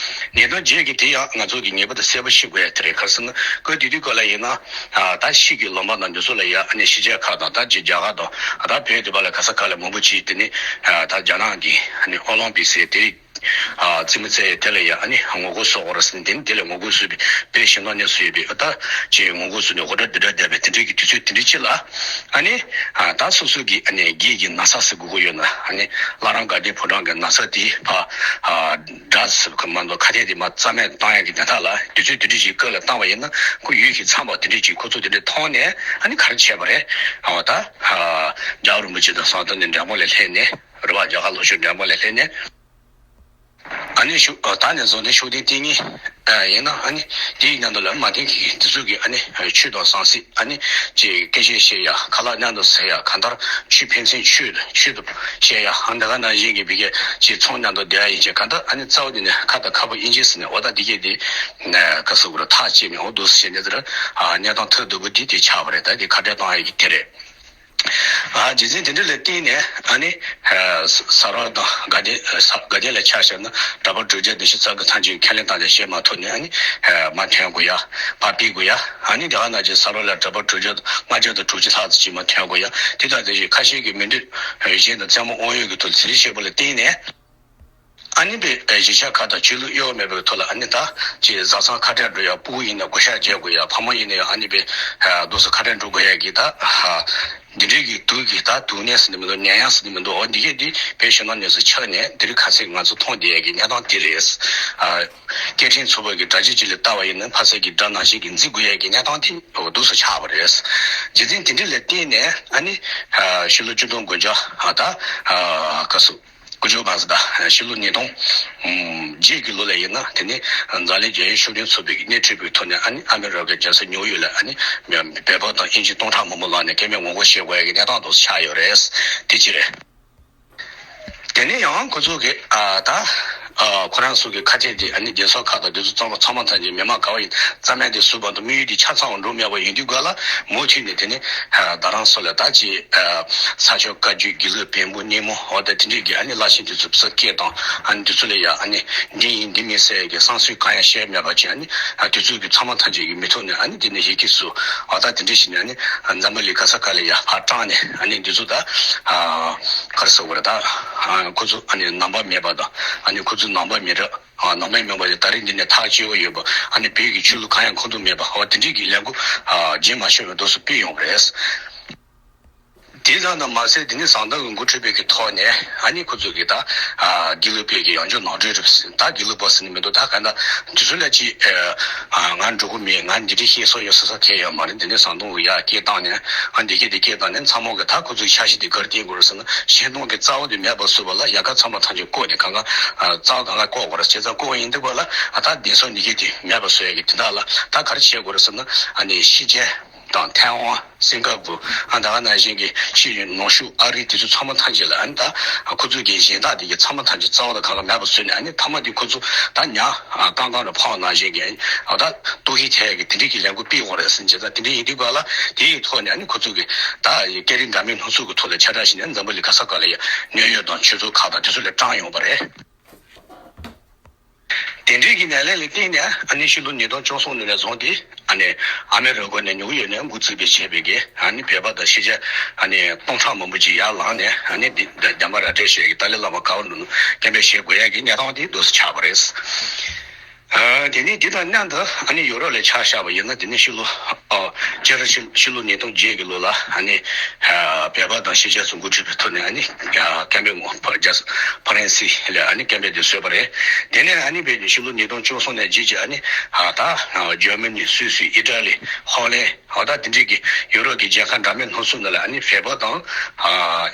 ཉིས་སྟོང་བརྒྱད་ཀྱི་དེ་ཡང་ང་ཚོ་གི་ངེས་པར་དུ་གསལ་པོ་ཤེས་དགོས་ཡ་དེ་རེད། ག་རེ་ཟེར་ན་སྐབས་དེ་དུས་སྐབས་ལ་ཡིན་ན་ད་ཕྱི་གི་ལུང་པ་དང་འདི་ཚོ་ལ་ཡ་ཨ་ནི་ཕྱི་རྒྱལ་ཁག་དང་ད་ཅི་རྒྱ་གར་དང་ད་བོད་དེ་བ་ལ་ག་ས་ག་ལ་མང་པོ་ཅིག་དེ་ནས་ད་རྒྱ་ནག་གི་ཨ་ནི་ཨོ་ལིམ་པིག་ཟེར་དེ། རྩེད་མོ་རྩེ་ཡས་དེ་ལ་ཡ་ཨ་ནི་ངོ་རྒོལ་བཟོ་དགོས་རེད་ཟེར་ནས་དེ་ནི་དེ་ལ་ངོ་རྒོལ་བཟོས་པའི་བོད་ཞེད་སྣང་གནས་སུ་ཡོད་པའི་ཨ་ད་ཅེས་ངོ་རྒོལ་བཟོས་ནས་འུར་སྒྲ་འདི་འདྲ་བསྡད་པའི་དེ་འདྲའི་གི་དུས་ཚོད་དེ་འདྲའི་ཅིག་ལ་ཨ་ནི་ད་སོ་སོ་གི་ཨ་ནི་སྒེར་གྱི་ན་ཚ་ཟེར་དགོས་ཀྱི་ཡོད་ན་ཨ་ནི་བླ་བྲང་དགའ་ལྡན་ཕོ་བྲང་གི་ན་ཚ་དེ་ཕར་འདྲ་ཟེར་གི་མ་གཏོགས་ཁ་གཏད་དེ་མ་རྩ་མེད་བཏང་ཡ་གི་དེ་དག་ལ་དུས་ཚོད་དེ་འདྲའི་ཅིག་སྐབས་ལ་བཏང་བ་ཡིན་ན་ཁོ་ཡུལ་གྱི་མཚམས་པ་དེ་འདྲའི་ཅིག་ཁོ་ཚོ་དེ་འདྲའི་མཐོང་ནས་ཨ་ནི་ག་རེ་བྱས་པ་རེད། ཨ་ད་རྒྱལ་བ་རིན་པོ་ཆེ་དང་ཟམ་གདོང་ནས་འབྲེལ་མོལ་ལ་སླེབས་ནས། རེད་བ། རྒྱ་གར་ལྷོ་ཕྱོགས་འབྲེལ་མོལ་ལ་སླེབས་ནས། ཨ་ ནས་ཤུགས་ད་ནས་བཟུང་སྟེ་ཤུགས་ལྡན་བསྟེན་མཁན་ཡིན་ན། ཨ་ནི་དེའི་མཉམ་དུ་ལ་མ་བསྟེན་མཁན་དེ་ཚོ་གིས་ཨ་ནི་ཆོས་དང་ཟང་ཟིང་ཨ་ནི་ཅིག་སྐད་ཆ་བཤད་ཡ། ཁ་ལག་མཉམ་དུ་ཟ་ཡ། གང་ལྟར་ཆོས་ཕན་ཚུན་ཆོས་ཆོས་དུ་བཤད་ཡ། ཨ་འདི་ག་ནང་བཞིན་གྱི་བི་གས་ཅིག་ཚོང་མཉམ་དུ་བསྡད་ཡ་ཡིན་ཅིག་གང་ལྟར་ཨ་ནི་རྩ་བ་དེ་ནས་ཁ་དང་ཁ་སྤུ་དབྱེ་འབྱེད་ཟེར་ནས་འོ་ད་དེ་གས་དེ་ག་ཟེར་དགོས་རེད། ཐག་བཅད་ནས་འོ་འདུག་སེ་བྱས་ནས་དེར་གནས་སྟངས་ཐབས་སྡུག་པོ་འདི་དེ་ཆགས་པ་རེད། ད་དེ་ཁ་བྲལ་གཏོང་ཡ་གི་དེ་རེད། ཨ་རྗེས་འཛིན་དེ་འདྲ་ལ་བརྟེན་ནས་ཨ་ནི་ས་རོགས་དང་དགའ་ལྡན་ས་དགའ་ལྡན་ལ་ཆ་བཞག་ན་གྲྭ་པ་དྲུག་བརྒྱ་བདུན་ཅུ་རྩ་དགུ་ཐམས་ཅད་ཁས་ལེན་བཏང་ནས་བཤད་མ་ཐུབ་ནས་ཨ་ནི་མར་ཐོན་དགོས་ཡ། ཕར་ཕུད་དགོས་ཡ། ཨ་ནི་དེ་ག་ནང་བཞིན་ས་རོགས་ལ་གྲྭ་པ་དྲུག་བརྒྱ་ལྔ་བརྒྱ་དང་དྲུག་ཅུ་ལྷག་ཙམ་ཅིག་མར་ཐོན་དགོས་ཡ། དེ་དང་དེ་བཞིན་ཁ་ཤས་ཀྱིས་མི་འདོད་གཞན་དང་རྩེད་མོ་དབང་ཡོད་ཀྱི་ཐོག་ཚན་རིག་ཤེས་པ་ལ་བརྟེན་ནས། ཨ་ནི་པའི་གཞིས་ཆགས་ཁག་དང་ཆོས་ལུགས་དབྱེ་བ་མེད་པའི་ཐོག་ལ་ཨ་ནི་ད་ཅིག་བཟའ་ཚང་ཁ་བྲལ་འགྲོ་ཡ། སྤུ་གུ་ཡིན་ན་བགོ་བཤའ་རྒྱག་དགོས་ཡ། ཕ་མ་ཡིན་ན་ཡང་ཨ་ནི་པའི་འདུག་སེ་ཁ་བྲལ་འགྲོ་དགོས་ཡ་གི་ད་འདི་འདྲའི་གི་དུག་གི་ད་དུག་ནད་ཟེར་ནི་མི་འདུག་ནད་ཡམས་ཟེར་ནི་མི་འདུག་འོ་འདི་གས་འདི་བོད་ཕྱི་ནང་གཉིས་སུ་ཆགས་ནས་འདི་རིགས་ཁ་སང་ང་ཚོ་མཐོང་བསྡད་ཡ་གི་གནས་སྟངས་འདི་རེད། སྐད་འཕྲིན་ཚོགས་པ་གི་དྲ་རྒྱ་ཅིག་ལ་ལྟ་བ་ཡིན་ན་ཕ་ས་གི་དགྲ་ནང་བཞིན་གི་འཛིང་དགོས་ཡ་གི་གནས་སྟངས་འདི་འདུག་སེ་ཆགས་པ་རེད། རྗེས་འཛིན་དེ་འདྲ་ལ་བརྟེན་ནས་ཨ་ནི་ཕྱི་ལོ་ཆིག་སྟོང་དགུ་བརྒྱ་ད་ག་སུ། དགུ་བཅུ་གོ་གཅིག་དང་ཕྱི་ལོ་ཉིས་སྟོང་བརྒྱད་ཀྱི་ལོ་ལ་ཡིན་ན་དེ་ནི་འཛམ་གླིང་རྒྱལ་ཡོངས་ཤུགས་ལྡན་ཚོགས་པའི་སྣེ་ཁྲིད་པའི་ཐོག་ནས་ཨ་ནི་ཨ་མི་རི་ཀའི་རྒྱལ་ས་ནིའུ་ཡོག་ལ་ཨ་ནི་བོད་པ་དང་དབྱིན་ཇི་སྟོང་ཕྲག་མང་པོ་ལངས་ནས་སྐད་འབོད་ངོ་རྒོལ་བྱེད་དགོས་ཡ་གི་གནས་སྟངས་དེ་ཆགས་ཡོད་རེད། དེ་གཅིག་རེད། དེ་ནས་ཡང་ཁོ་ཚོ་གིས་ཨ་ད་ཨ་ཁོ་རང་ཚོ་གི་ཁ་གཏད་དེ་ཨ་ནི་རྒྱལ་ཚོགས་ཁག་དང་དེ་ཚོ་ཚང་མ་ཚང་མ་ཐམས་ཅད་མི་མང་ག་བ་ཡིན་རྩ་མེད་དེ་བཟོས་པ་དང་དམིགས་ཡུལ་དེ་ཆ་ཚང་བ་འགྲོ་མེད་པ་ཡིན་དུས་ག་ལ་མུ་མཐུད་ནས་དེ་ནི་ཨ་རྡ་རམ་ས་ལ་ད་ཅིག་ཨ། ས་ཕྱོགས་བཀའ་བརྒྱུད་དགེ་ལུགས་བོན་པོ་སྙེ་མོ་འོ་ད་དེ་འདྲས་ཀྱི་ཨ་ནི་བླ་ཆེན་དེ་ཚོ་བསུ་སྐད་དང་ཨ་ནི་དེ་ཚོ་ལ་ཡ་ཨ་ནི་འདི་ཡིན་འདི་མིན་ཟེར་ཡ་གི་བསམ་ཚུལ་གང་ཡང་བཤད་མེད་པ་བྱས་ཨ་ནི་དེ་ཚོ་གི་ཚང་མ་ཐམས་ཅད་ཀྱི་མི་ཐོག་ནས་ཨ་ནི་དེ་ནས་ཡི་གེ་སུ་འོ་ད་དེ་འདྲས་ཞིག་ནས་ཨ་ནི་འཛམ་བུ་གླིང་ག་ས་ག་ལ་ཡ་ཕར་དྲངས་ནས་ཨ་ནི་འདི་ཚོ་ད་ག་རེ་ཟེར་དགོས་རེད། ད་ཁོ་ཚོ་ཨ་ནི་ནང་པ་མེད་པ་དང་ཨ་ནི་ཁོ་ཚོ་ནང་པ་མི་རབས་ནང་པའི་མི་འབོར་དེ་ད་རེས་འདི་ནས་ཐག་གཅོད་ཡོད་པ་ཨ་ནི་བོད་ཀྱི་ཆོས་ལུགས་གང་ཡང་མཁོ་འདོན་མེད་པ་འོ་དེ་འདྲས་ཀྱི་ལས་འགུལ་རྒྱུན་མ་ཆད་པའི་འདུག་སེ་སྤེལ་ཡོང་བ་རེད། དེ་ཙམ་དུ་མ་ཟད་དེ་ནི་ཟམ་གདོང་གི་འགོ་ཁྲིད་པའི་གི་ཐོག་ནས་ཨ་ནི་ཁོ་ཚོ་གི་ད་དགེ་ལུགས་པའི་གི་ཡང་བསྐྱར་ནོར་འཁྲུལ་རེད། ད་དགེ་ལུགས་པ་ཟེར་ནི་མི་འདུག་ད་ག་ད་དེ་ཚོ་ལ་ཅིག་ང་འགྲོ་གི་མེད། ང་འདི་འདྲས་བཤད་སྲོལ་ཡོད་ཟེར་ས་གང་ཡང་མ་རེད། དེ་ནི་ཟམ་གདོང་གི་ཡ་སྐད་བཏང་ནས་ཨ་འདི་སྐད་དེ་སྐད་བཏང་ནས་ཚང་མ་གི་ད་ཁོ་ཚོའི་འཆར་གཞི་དེ་ག་རེ་བཏིང་དགོས་རེད་ཟེར་ན་ཤིང་སྡོང་གི་རྩ་བ་དེ་མེད་པ་བཟོས་པ་ལ་ཡལ་ག་ཚང་མ་ཐམས་ཅད་བཀོག་ནས་གང་ག་རྩ་བ་གང་ག་བཀོག་དགོས་རེད། བྱས་ཙང་བཀོག་ཡིན་དུས་པ་ལ་ཨ་ད་བདེན་སོགས་འདི་སྐད་དེ་མེད་པ་བཟོ་ཡ་གི་དེ་དག་ལ་ད་ག་རེ་བྱེད་དགོས་རེད་ཟེར་ན་ཨ་ནི་ཕྱི་རྒྱལ་དང་ཐའེ་ཝན། སིང་ག་པུར། ཨ་ད་ག་ནང་བཞིན་གྱི་ཕྱི་ནང་ཤུགས་ཨ་རི་དེ་ཚོ་ཚང་མ་ཐམས་ཅད་ལ་ཨ་ནི་ད་ཁོ་ཚོ་གི་གཞན་དག་དེ་གི་ཚང་མ་ཐམས་ཅད་རྩ་བ་དང་གང་ག་མེད་པ་བཟོས་ནས་ཨ་ནི་མཐའ་མ་དེ་ཁོ་ཚོ་ད་ཉ་ཨ་རྐང་རྐང་རུ་འཕངས་ནང་བཞིན་གྱི་ཨ་ད་ལྟོ་ཧི་ཐལ་གི་དེ་འདྲས་ཀྱི་ལས་འགུལ་སྤེལ་དགོས་རེད་ཟེར་བྱས་ཙང་དེ་འདྲས་ཡིན་དུས་ག་ལ་དེ་ཡི་ཐོག་ནས་ཨ་ནི་ཁོ་ཚོ་གི་ད་སྐད་རིགས་འདྲ་མིན་སྣ་ཚོགས་ཀྱི་ཐོག་ལ་ཁྱབ་བསྒྲགས་བྱས་ནས་འཛམ་བུ་གླིང་ག་ས་ག་ལ་ཡ་གནད་ཡོད་དང་ཆོས་ཚོགས་ཁག་དང་དེ་ཚོ་ལ་བཀྲམ་ཡོང་བ་རེད། དེ་འདྲའི་གི་ནད་ལས་ལ་བརྟེན་ནས་ཨ་ནི་ཕྱི་ལོ་ཉིས་སྟོང་བཅུ་གསུམ་ནས་ནས་བཟུང་སྟེ་ཨ་ནི་ཨ་མི་རི་ཀ་ནས་ཉུ་ཡོག་ནས་འགོ་བཙུགས་པའི་བྱས་པའི་གི་ཨ་ནི་བོད་པ་དང་ཕྱི་རྒྱལ་ཨ་ནི་སྟོང་ཕྲག་མང་པོ་ཅིག་ཡར་ལངས་ནས་ཨ་ནི་འདི་འདི་རྒྱ་མ་ར་སྤྲོད་བྱས་ཀྱི་ཏཱ་ལའི་བླ་མ་ག་བ་འགྲོ་ན་སྐད་འབོད་བྱེད་དགོས་ཡ་གི་གནས་སྟངས་དེ་འདུག་སེ་ཆགས་པ་རེད། ཨ་དེ་ནས་འདི་དང་མཉམ་དུ་ཨ་ནི་ཡུ་རོབ་ལ་ཆ་བཞག་པ་ཡིན་ན་དེ་ནི་ཕྱི་ལོ་ཨ་སྤྱི་ལོ་ཕྱི་ཕྱི་ལོ་ཉིས་སྟོང་བརྒྱད་ཀྱི་ལོ་ལ་ཨ་ནི་ཨ་བོད་པ་དང་ཕྱི་རྒྱལ་ཚོ་འགོ་ཁྲིད་པའི་ཐོག་ནས་ཨ་ནི་ཨ་སྐད་འབོད་ངོ་ཕ་རྒྱ་ཕ་རན་སི་ལ་ཨ་ནི་སྐད་འབོད་དེ་བཟོས་པ་རེད། དེ་ནས་ཨ་ནི་བོད་ཀྱི་ཕྱི་ལོ་ཉིས་སྟོང་བཅུ་གསུམ་ནས་རྗེས་ཀྱི་ཨ་ནི་ཨ་ད་ཨ་ཇར་མ་ནི་སུད་སི་ཨི་ཊ་ལི་ཧོ་ལན་ཨ་ད་དེ་འདྲའི་གི་ཡུ་རོབ་ཀྱི་རྒྱལ་ཁབ་འདྲ་མིན་སྣ་ཚོགས་ནང་ལ་ཨ་ནི་བོད་པ་དང་ཨ་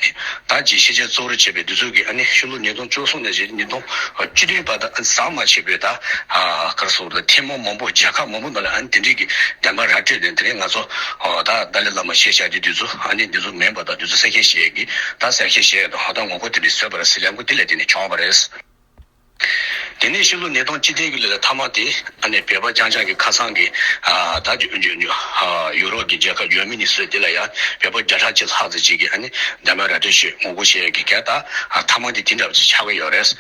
ད་ཅིག་ཕྱི་རྒྱལ་གཙོ་བོར་བྱས་པའི་དེ་ཚོ་གི་ཨ་ནི་ཕྱི་ལོ་ཉིས་སྟོང་བཅུ་གསུམ་ནས་བྱས་ཉིས་སྟོང་བཅུ་བདུན་བར་དུ་ཟམ་མ་ཆད་པའི་ད་ཨ་ག་རེ་ཟེར་དགོས་རེད། ཐུན་མོང་མང་པོ་རྒྱལ་ཁབ་མང་པོ་ནང་ལ་ཨ་ནི་དེ་འདྲའི་གི་བདེན་པ་ར་སྤྲོད་དེ་དེ་རིང་ང་ཚོ་ཨ་ད་ཏཱ་ལའི་བླ་མ་ཞེས་བྱ་རྒྱུ་དེ་ཚོ་ཨ་ནི་འདི་ཚོ་མིན་པ་དང་དེ་ཚོ་གསལ་བཤད་བྱེད་ཀྱི་ད་གསལ་བཤད་བྱེད་ཡ་དང་ཧ་ད་ངོ་རྒོལ་དེ་འདྲ་བཟོས་པ་རེད་ཟེར་ལས་འགུལ་དེ་ལས་དེ་ནས་བྱུང་བ་རེད། དེ་ནས་ཕྱི་ལོ་ཉིས་སྟོང་བཅུ་བདུན་གྱི་ལོ་ལ་མཐའ་མ་དེ་ཨ་ནི་བོད་པ་རྐྱང་རྐྱང་གི་ཁ་སང་གི་ཨ་ད་ཇོ་ཇོ་ཇོ་ཨ་ཡུ་རོབ་ཀྱི་རྒྱལ་ཁབ་ཇར་མ་ནི་སོགས་དེ་ལ་ཡང་བོད་པ་བརྒྱ་ཕྲག་གཅིག་ལྷག་ཙམ་ཅིག་གིས་ཨ་ནི་འདེམས་པ་ར་སྤྲོད་བྱེད་ངོ་རྒོལ་བྱེད་ཡ་གི་སྐད་ད་ཨ་མཐའ་མ་དེ་དེ་འདྲ་བ་ཅིག་ཆགས་ཀྱི་ཡོད་རེད།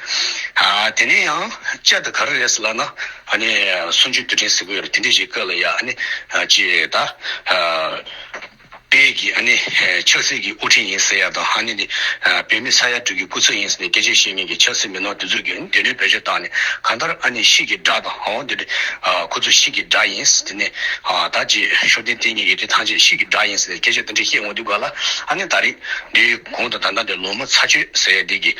ཨ་དེ་ནས་ཡང་བསྐྱར་དུ་ག་རེ་རེད་ཟེར་ལབ་ན་ཨ་ནི་གསུམ་བཅུའི་དུས་དྲན་ཟེར་གྱི་ཡོད་རེད། དེ་འདྲ་ཞིག་སྐབས་ལ་ཡང་ཨ་ནི་ཨ་ཅིག་ད་ཨ། བོད་ཀྱི་ཨ་ནི་ཆབ་སྲིད་ཀྱི་དབུ་ཁྲིད་ཡིན་ཟེར་ཡ་དང་ཨ་ནི་ནི་བོད་མི་ས་ཡ་དྲུག་གི་སྐུ་ཚབ་ཡིན་ཟེར་ནས་སྐད་ཆ་བཤད་མཁན་གྱི་ཆབ་སྲིད་མི་སྣ་དེ་ཚོ་གིས་འདི་འདྲའི་བེད་སྤྱོད་བཏང་ནས་གང་ལྟར་ཨ་ནི་ཤི་གི་དགྲ་དང་འོ་འདི་འདྲ་ཁོ་ཚོ་ཤི་གི་དགྲ་ཡིན་ཟེར་དེ་ནས་ད་ཅི་ཤུགས་ལྡན་བསྟེན་མཁན་གྱི་དེ་ཐམས་ཅད་ཤི་གི་དགྲ་ཡིན་ཟེར་ནས་སྐད་ཆ་དེ་འདྲ་བཤད་འོང་དུས་ག་ལ་ཨ་ནི་ད་རེས་འདིའི་གོང་དུ་ད་ལྟ་འདི་ལོ་མ་ཚ་བཅོས་ཟེར་ཡ་འདི་གི་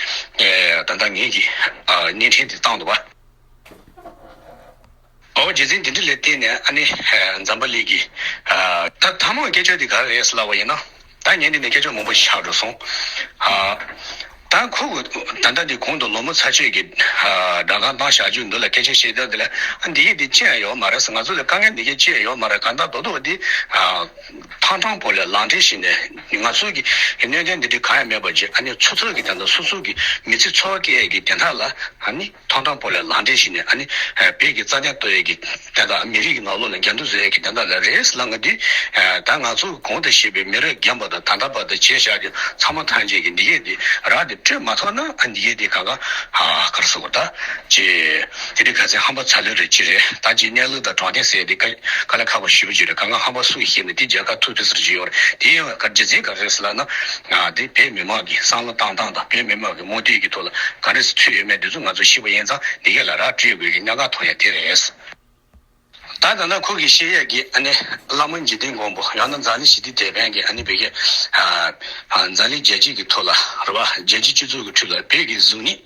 ད་ལྟ་ངེད་ཀྱི་བརྙན་འཕྲིན་དེ་བཏང་འདུག་བ། ཨོ་རྒྱུ་མཚན་འདི་འདྲ་ལ་བརྟེན་ནས་ཨ་ནི་འཛམ་བུ་གླིང་གི་ད་ཐ་མ་སྐད་ཆ་འདི་ག་རེ་རེད་ཟེར་ལབ་པ་ཡིན་ན་ད་ངས་འདི་ནས་སྐད་ཆ་མང་པོ་ཞིག་ཆགས་འགྲོ་སོང་། ད་ཁོ་གི་ད་ལྟ་འདི་གོང་དུ་ལོ་མོ་ཚ་ཆོས་ཀྱི་སྦྲག་སྒང་བཏང་བཞག་རྒྱུ་འདུག་ལ། སྐད་ཆ་བཤད་སྟངས་འདི་ལ་ཨ་འདི་གས་འདི་ཅི་ཡང་ཡོད་མ་རེད་ཟེར། ང་ཚོ་ལ་དཀའ་ངལ་འདི་གས་ཅི་ཡང་ཡོད་མ་རེད། གང་ལྟར་རྡོག་རྡོག་འདི་ཐང་ཐང་པོ་ལ་ལག་འབྲེལ་བྱས་ནས་ང་ཚོ་གི་གནད་དོན་འདི་འདྲ་གང་ཡང་མེད་པ་ཅིག་ཨ་ནི་ཚོགས་གཙོ་གི་དེ་འདྲ་སོ་སོ་གི་མི་ཚེ་འཚོ་བ་སྐྱེལ་ཡས་ཀྱི་དེ་འདྲ་ལ་ཨ་ནི། ཐང་ཐང་པོ་ལ་ལག་འབྲེལ་བྱས་ནས་ཨ་ནི་བོད་ཀྱི་རྩ་དོན་གཏོད་ཡས་ཀྱི་དེ་དག་མི་རིགས་ཀྱི་ནང་ལོགས་ལ་འགལ་འདུ་བཟོ་ཡས་ཀྱི་དེ་དག་ལ་རེད་ལབ་ང་འདི་ད་ང་ཚོ་གོང་དུ་བཤད་པའི་མི་རབས་རྒན་པ་དང་ད་ལྟ་བར་དུ་བྱས་བཞག་རྒྱུ་ཚང་མ་ཐམས་ཅད་ཀྱི་འདི་གས་འདི་རག་འདི་སྤྲོད་མ་ཐུབ་ན་ཨ་འདི་གས་འདི་ག་ག་ཧ་གར་སོང་ད་ཅེ་དེ་རིང་ཁ་སང་ཧམ་པ་ཚ་ལོས་རེད་ཅི་རེད། ད་ཅི་གནས་ལུགས་དང་དྲང་བདེན་ཟེར་ཡས་འདི་དཀའ་དཀའ་ལས་ཁག་པོ་ཞེ་པོ་ཅིག་རེད། ག་ག་ཧམ་པ་སུ་ཡིས་བཤད་ན་འདི་རྒྱལ་ཁ་ཐུབ་ཐུབ་ཟེར་གྱི་ཡོད་རེད། དེ་ཡང་ག་རྒྱུ་མཚན་ག་རེ་རེད་ཟེར་ལབ་ན་ང་འདི་བོད་མི་མང་གི་བསམ་བློ་བཏང་སྟངས་དང་བོད་མི་མང་གི་རྨོངས་དད་ཀྱི་ཐོག་ལ། ག་རེ་ཚུད་ཡོད་མེད་འདི་ཚོ་ང་ཚོ་ཤེས་པ་ཡིན་ཙང་འདི་གས་ལ་རག་སྤྲོད་དགོས་ཀྱི་གནད་འགག་མཐོང་ཡ་དེ་རེད། ད་ད་ལྟ་ཁོ་གིས་བཤད་ཡས་ཀྱི་ཨ་ནི་བླ་མ་འཇིག་རྟེན་མགོན་པོ་ཡང་ན་འཛམ་གླིང་ཞི་བདེའི་དེད་དཔོན་གྱི་ཨ་ནི་བོད་ཀྱི་འཛམ་གླིང་རྒྱལ་སྤྱི་གི་ཐོག་ལ་རེད་བ། རྒྱལ་སྤྱིའི་སྤྱི་ཚོགས་ཀྱི་ཁྲོད་ལ་བོད་ཀྱི་གཟུགས་བརྙན་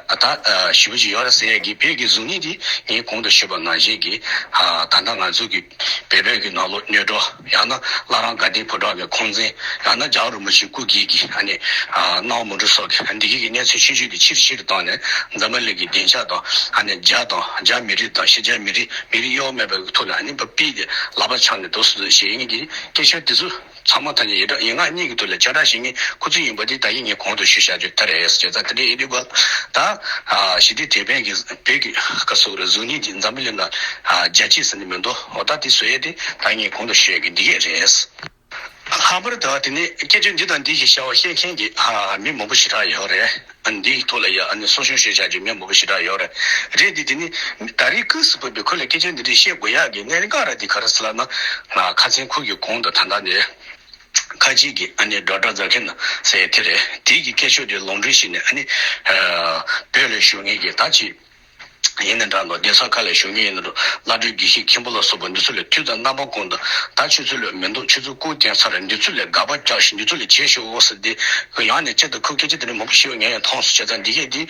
ད་ཞེ་པོ་ཅིག་ཡོད་རེད་ཟེར་ཡས་ཀྱི་བོད་ཀྱི་གཟུགས་བརྙན་དེ་ངས་གོང་དུ་ཞུས་པ་ནང་བཞིན་གྱི་ད་ལྟ་ང་ཚོ་གི་བོད་བོད་ཀྱི་ནང་ལོགས་གནོད་གྲོགས་ཡང་ན་བླ་བྲང་དགའ་ལྡན་ཕོ་བྲང་གི་ཁུངས་བཙན་ཡང་ན་རྒྱལ་བ་རིན་པོ་ཆེ་སྐུ་སྒེར་གྱི་ཨ་ནི་སྣང་བ་མུན་སྤྲུལ་སོགས་ཀྱི་འདི་གའི་གི་གནས་ཚུལ་ཆུང་ཆུང་དེ་ཕྱིར་ཕྱིར་བཏང་ནས་འཛམ་བུ་གླིང་གི་སྡིངས་ཆ་དང་ཨ་ནི་རྒྱ་དང་རྒྱ་མི་རིགས་དང་ཕྱི་རྒྱལ་མི་རིགས་མི་རིགས་གཡོག་མེད་པའི་ཐོག་ལ་ཨ་ནི་པ་པི་དེ་ལག་པ་འཆང་ནས་འདུག་སུ་ཞེས་ཡིན་གྱི་སྐད་ཆ་དེ་ཚོ་ཚང་མ་ད་ནི་ཡིན་འདྲ་ཡིན་ང་གཉིས་ཀྱི་ཐོག་ལ་བྱ་བྲལ་ཞིག་ངས་ཁོ་ཚོ་ཡིན་པ་དེ་ད་གིན་ངས་གོང་དུ་ཞུ་བྱ་རྒྱུ་ད་རེད་ཟེར་ད་དེ་འདྲ་ཡིན་དུས་ག་ད་ཞི་བདེའི་དེད་དཔོན་གྱི་བོད་ཀྱི་བཀའ་ཟུར་རེ་གཟུགས་བརྙན་དེ་འཛམ་བུ་གླིང་ལ་རྒྱ་སྐྱེད་ཟེར་ནི་མི་འདུག་འོ་ད་དེ་བཟོ་ཡས་དེ་ད་ངས་གོང་དུ་ཞུ་ཡས་ཀྱི་འདི་གས་རེད། ལྷག་པར་དུ་དེ་ནས་སྐད་ཆ་འདི་དང་འདི་ཞིག་བྱ་བ་བཤད་མཁན་གྱི་ཨ་མི་མང་པོ་ཞེ་དྲག་ཡོད་རེད། ཨ་འདིའི་ཐོག་ལ་ཡ་ཨ་ནི་གསོ་སྐྱོང་བྱེད་བྱ་རྒྱུ་མི་མང་པོ་ཞེ་དྲག་ཡོད་རེད། རེད་དེ་དེ་ནི་ད་རེས་སྐབས་སུ་བབས་པའི་ཁོ་ལ་སྐད་ཆ་འདི་འདྲ་བཤད་དགོས་ཡག་གི་གནད་འགག་ར་དེ་ག་རེ་ཟེར་ལབ་ན་ང་ཁ་སང་ཁོ་གི་གོང་དུ་ད་ལྟ་ནས་ཁ་ཅིག་གི་ཨ་ནི་སྒྲོ་སྒྲོ་རྫ་མཁན་ཟེར་དེ་རེད། དེ་གི་སྐད་ཆ་དེ་ལུང་འདྲེན་བྱས་ནས་ཨ་ནི་བོད་ལ་བཞུགས་མཁན་གྱི་ད་ཅིག་ཡིན་ན་འདྲ་འདུག་སྡེ་ས་ཁག་ལ་བཞུགས་མཁན་ཡིན་ན་འགྲོ་བླ་སྤྲུལ་དགེ་བཤེས་མཁན་པོ་ལ་སོགས་པ་འདི་ཚོ་ལ་དུས་དང་རྣམ་པ་ཀུན་ཏུ་ད་ཁྱོད་ཚོ་ལ་མི་འདུག་ཁྱོད་ཚོ་སྐུ་བསྟན་ཚར་འདི་ཚོ་ལ་དགག་པ་རྒྱག་ཤིག་འདི་ཚོ་ལ་བྱེད་ཤོག་འོ་ཟེར་ཏེ་ཡང་ནས་ཅི་ལྟར་ཁོ་སྐད་ཆ་དེ་འདྲ་མང་པོ་ཞིག་ངས་ཡང་མཐོང་སོང་བྱས་ཙང་འདི་གས་འདི་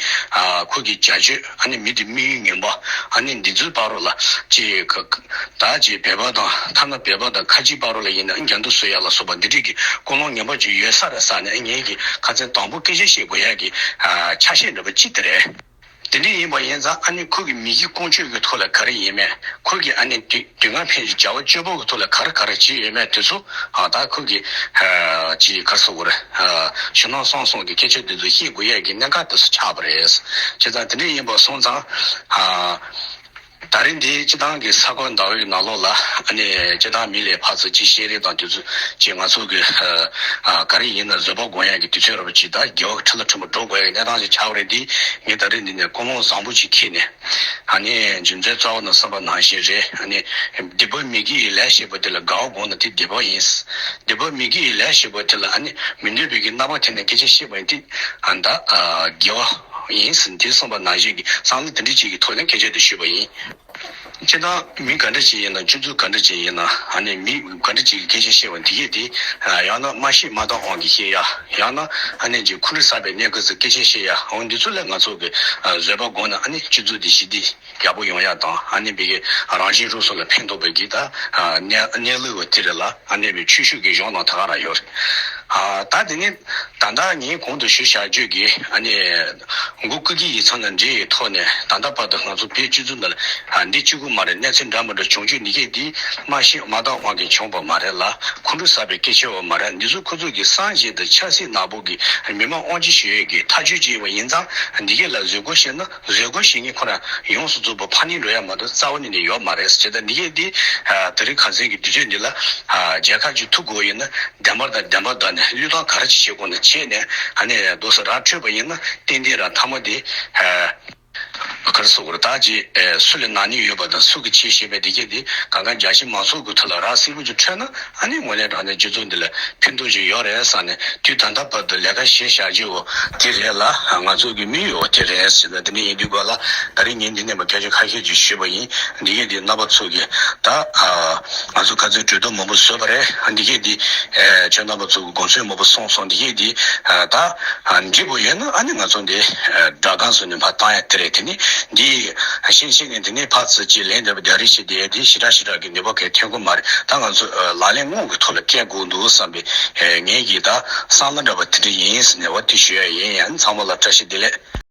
ཁོ་གི་བྱ་སྤྱོད་ཨ་ནི་མི་དེ་དམིགས་ཡུལ་ངན་པ་ཨ་ནི་འདི་ཚོའི་བར་རོ་ལ་ཅི་ད་ཅི་བོད་པ་དང་ཐ་ན་བོད་པ་དང་ཁ་ཆེའི་བར་རོ་ལ་ཡིན་ན་འགལ་འདུ་བཟོ་ཡག་ལ་སོགས་པ་འདི་འདྲས་ཀྱི་ཀུན་སློང་ངན་པ་ཅིག་ཡོད་ས་རེད་ས་ནས་ངས་ཀྱི་ཁ་ཚན་དང་པོ་སྐད་ཆ་བཤད་དགོས་ཡག་གི་ཆ་ཤས་འདྲ་པོ་ཅི་དེ་རེད། དེ་འདྲ་ཡིན་པ་ཡིན་ཙང་ཨ་ནི་ཁོ་གི་མི་གི་ཀུན་སྤྱོད་ཀྱི་ཐོག་ལ་ག་རེ་ཡིན་མེད་ཁོ་གི་ཨ་ནི་དུས་དུས་ངན་ཕན་ཞིག་བྱ་བ་སྤྱོད་པོ་གི་ཐོག་ལ་ག་རེ་ག་རེ་བྱས་ཡོད་མེད་དེ་ཚོ་ཨ་ད་ཁོ་གི་ཨ་ཅི་ག་རེ་ཟེར་དགོས་རེད། ཨ་ཞུ་ནང་གསང་གསུམ་གི་སྐད་ཆ་དེ་ཚོ་བཤད་དགོས་ཡས་ཀྱི་གནད་འགག་དེ་ཚོ་ཆགས་པ་རེད། བྱས་ཙང་དེ་འདྲ་ཡིན་པ་སོང་ཙང་ཨ། ད་རིང་འདི་སྤྱི་བཏང་གི་ས་གོ་ཟླ་བའི་ནང་ལོགས་ལ་ཨ་ནི་སྤྱི་བཏང་མི་ལས་ཕར་ཚུར་ཅི་བཤད་རེས་དང་དུས་ཚོད་ཅི་ང་ཚོ་གི་ཨ་ག་རེ་ཡིན་ན་བཟོད་པ་སྒོམ་ཡག་གི་དུས་ཚོད་རབ་ཅིག་ད་རྒྱལ་བ་ཁྲི་ལ་ཁྲི་མོ་འགྲོ་དགོས་ཡག་གནས་སྟངས་ཅིག་ཆགས་པ་རེད། འདི་ངས་ད་རིང་འདི་ནས་ཀུན་སློང་བཟང་པོ་ཅིག་འཁྱེར་ནས་ཨ་ནི་རྒྱུ་མཚན་རྩ་བ་ནས་བསམ་པ་ནང་བཞིན་རེད། ཨ་ནི་སྡིག་པ་མི་དགེ་ཡི་ལས་བྱས་པ་དེ་ལ་དགའ་བ་བསྒོམས་ན་དེ་སྡིག་པ་ཡིན། སྡིག་པ་མི་དགེ་ཡི་ལས་བྱས་པ་དེ་ལ་ཨ་ནི་མི་འདོད་པའི་གི་རྣམ་པ་འཐེན་ནས་སྐད་ཆ་བཤད་པ་ཡིན་དེ་ཨ་ད་དགེ་བ་ཡིན་ཟེར་དེ་བསམ་པ་ནང་བཞིན་གྱི་བསམ་བློ་དེ་འདྲ་ཅིག་གི་ཐོག་ནས་སྐད་ཆ་དེ་ཞུས་པ་ཡིན། སྤྱིར་བཏང་མི་ག་འདྲ་ཅིག་ཡིན་ན་སྤྱི་ཚོགས་ག་འདྲ་ཅིག་ཡིན་ན་ཨ་ནི་མི་ག་འདྲ་ཅིག་གི་སྐད་ཆ་བཤད་པ་འདི་གས་དེ་ཡང་ན་མ་ཤེས་མ་བཏང་དབང་གིས་བཤད་ཡ་ཡང་ན་ཨ་ནི་ཅིག་འཁོན་འགྲས་བསགས་པའི་གནས་སྐབས་སུ་སྐད་ཆ་བཤད་ཡ་འོ་འདི་ཚོ་ལ་ང་ཚོ་གི་བཟོད་པ་སྒོམ་ན་ཨ་ནི་སྤྱི་ཚོགས་འདི་ཞི་བདེ་ཡག་པོ་ཡོང་ཡ་དང་ཨ་ནི་བི་གི་རང་བཞིན་རུ་སོགས་ལ་ཕན་ཐོགས་པའི་གི་ད་གནས་གནས་ལུགས་པ་དེ་རེད་ལ་ཨ་ནི་བི་ཆོས་ཕྱོགས་ཀྱི་གཞུང་ནང་ད་ག་རང་ཡོད་རེད། ད་དེ་ནི་ད་ལྟ་ངས་གོང་དུ་ཞུས་བཞག་རྒྱུ་གི་ཨ་ནི་མགོ་སྐུ་སྒེར་ཡིག་ཚང་ལ་འབྲེལ་ཡོད་ཐོག་ནས་ད་ལྟ་བར་དུ་ང་ཚོ་བོད་སྤྱི་ཚོགས་ནང་ལ་འདི་གཅིག་པུ་མ་རེད། གནས་ཚུལ་འདྲ་མི་འདྲ་བྱུང་རྒྱུ་འདི་གས་འདི་མ་ཤེས་མ་བཏང་དབང་གིས་བྱུང་བ་མ་རེད་ལ་འཁོན་འགྲས་བསགས་པའི་སྐད་ཆ་བ་མ་རེད། འདི་ཚོ་ཁོ་ཚོ་གི་སངས་རྒྱས་དང་ཆབ་སྲིད་ནག་པོ་གི་མི་མང་དབང་སྒྱུར་བྱེད་ཡས་ཀྱི་ཐག་གཅོད་ཅིག་ཡིན་པ་ཡིན་ཙང་འདི་གས་ལ་བཟོད་སྒོམ་བྱས་ན་བཟོད་སྒོམ་བྱེད་མཁན་ཁོ་རང་ཡོངས་སུ་རྫོགས་པ་ཕར་ནས་འགྲོ་ཡ་མ་གཏོགས་རྩ་བ་ནས་ནས་ཡོད་མ་རེད། བྱས་ཙང་འདི་གས་འདི་དེ་རིང་ཁ་སང་གི་དུས་ཚོད་འདི་ལ་རྒྱལ་ཁ་ཅིག་ཐུབ་དགོས་ཡིན་ན་བདེན་པ་དང་བདེན་པ་དང་ནས་བློས་བཏང་ག་རེ་ཅིག་བྱེད་དགོས་ན་བྱས་ནས་ཨ་ནི་རྡོ་ས་ར་འཕྲོད་པ་ཡིན་ན་ཏན་ཏན་ར་མཐའ་མ་དེ་ག་རེ་ཟེར་དགོས་རེད། ད་ཅིག་སུ་ལ་ན་ནིང་ཡོད་པ་དང་སུ་གིས་བྱས་ཞེས་པའི་དེ་གས་དེ་གང་ག་རྒྱ་ཆེ་མང་ཚོགས་ཀྱི་ཐོག་ལ་ར་སིལ་བུ་ཅིག་འཕྲོད་ན་ཨ་ནི་ངོས་ལེན་དྲང་ནས་སྤྱི་ཚོགས་འདི་ལ་ཕན་ཐོགས་ཅིག་ཡོད་རེད་བསམ་ནས་དུས་ད་ལྟ་བར་དུ་ལས་ཀ་བྱས་བཞག་རྒྱུ་བོ་དེ་རེད་ལ་ང་ཚོ་གི་དམིགས་ཡུལ་བོ་དེ་རེད་ཟེར་ན་དེ་ནས་ཡིན་དུས་ག་ལ་ད་རིང་ངས་འདི་ནས་མ་སྐད་ཆ་ཁ་ཤས་ཅིག་ཞུས་པ་ཡིན། འདི་གས་འདི་རྣམ་པ་ཚོ་གིས་ད་ང་ཚོ་ཁ་ཚོན་གྲོས་བསྡུར་མང་པོ་བཟོས་པ་རེད། འདི་གས་འདི་ཁྱོད་རྣམ་པ་ཚོ་གི་དགོངས་ཚུལ་མང་པོ་གསུངས་སོང་། འདི་གས་འདི་ད་འགྲིག་པོ་ཡོད་ན་ཨ་ནི་ང་ཚོ་འདི་སྦྲག་སྒང་བཟོས་ནས་ཕར་བཏང་ཡ་དེ་རེད། དེ་ནི་ འདི་ཤེས་བྱས་ནས་འདི་ནས་ཕར་ཚུར་ཅིག་ལན་འདེབས་རྒྱག་རེས་བྱེད་བསྡད་ཡ་འདི་ཞེ་དྲག་ཞེ་དྲག་གི་ནུས་པ་གང་ཐོན་གི་མ་རེད། ད་ང་ཚོ་ལག་ལེན་དངོས་ཀྱི་ཐོག་ལ་བཀལ་དགོས་འདུག་བསམ་པའི་ངེད་ཀྱི་ད་བསམ་བློ་འདྲ་པོ་དེ་འདྲ་ཡིན་ཟེར་ནས་བ་དེ་ཞུ་ཡ་ཡིན། ཡང་ཚང་མ་ལ་བཀྲ་ཤིས་བདེ་ལེགས།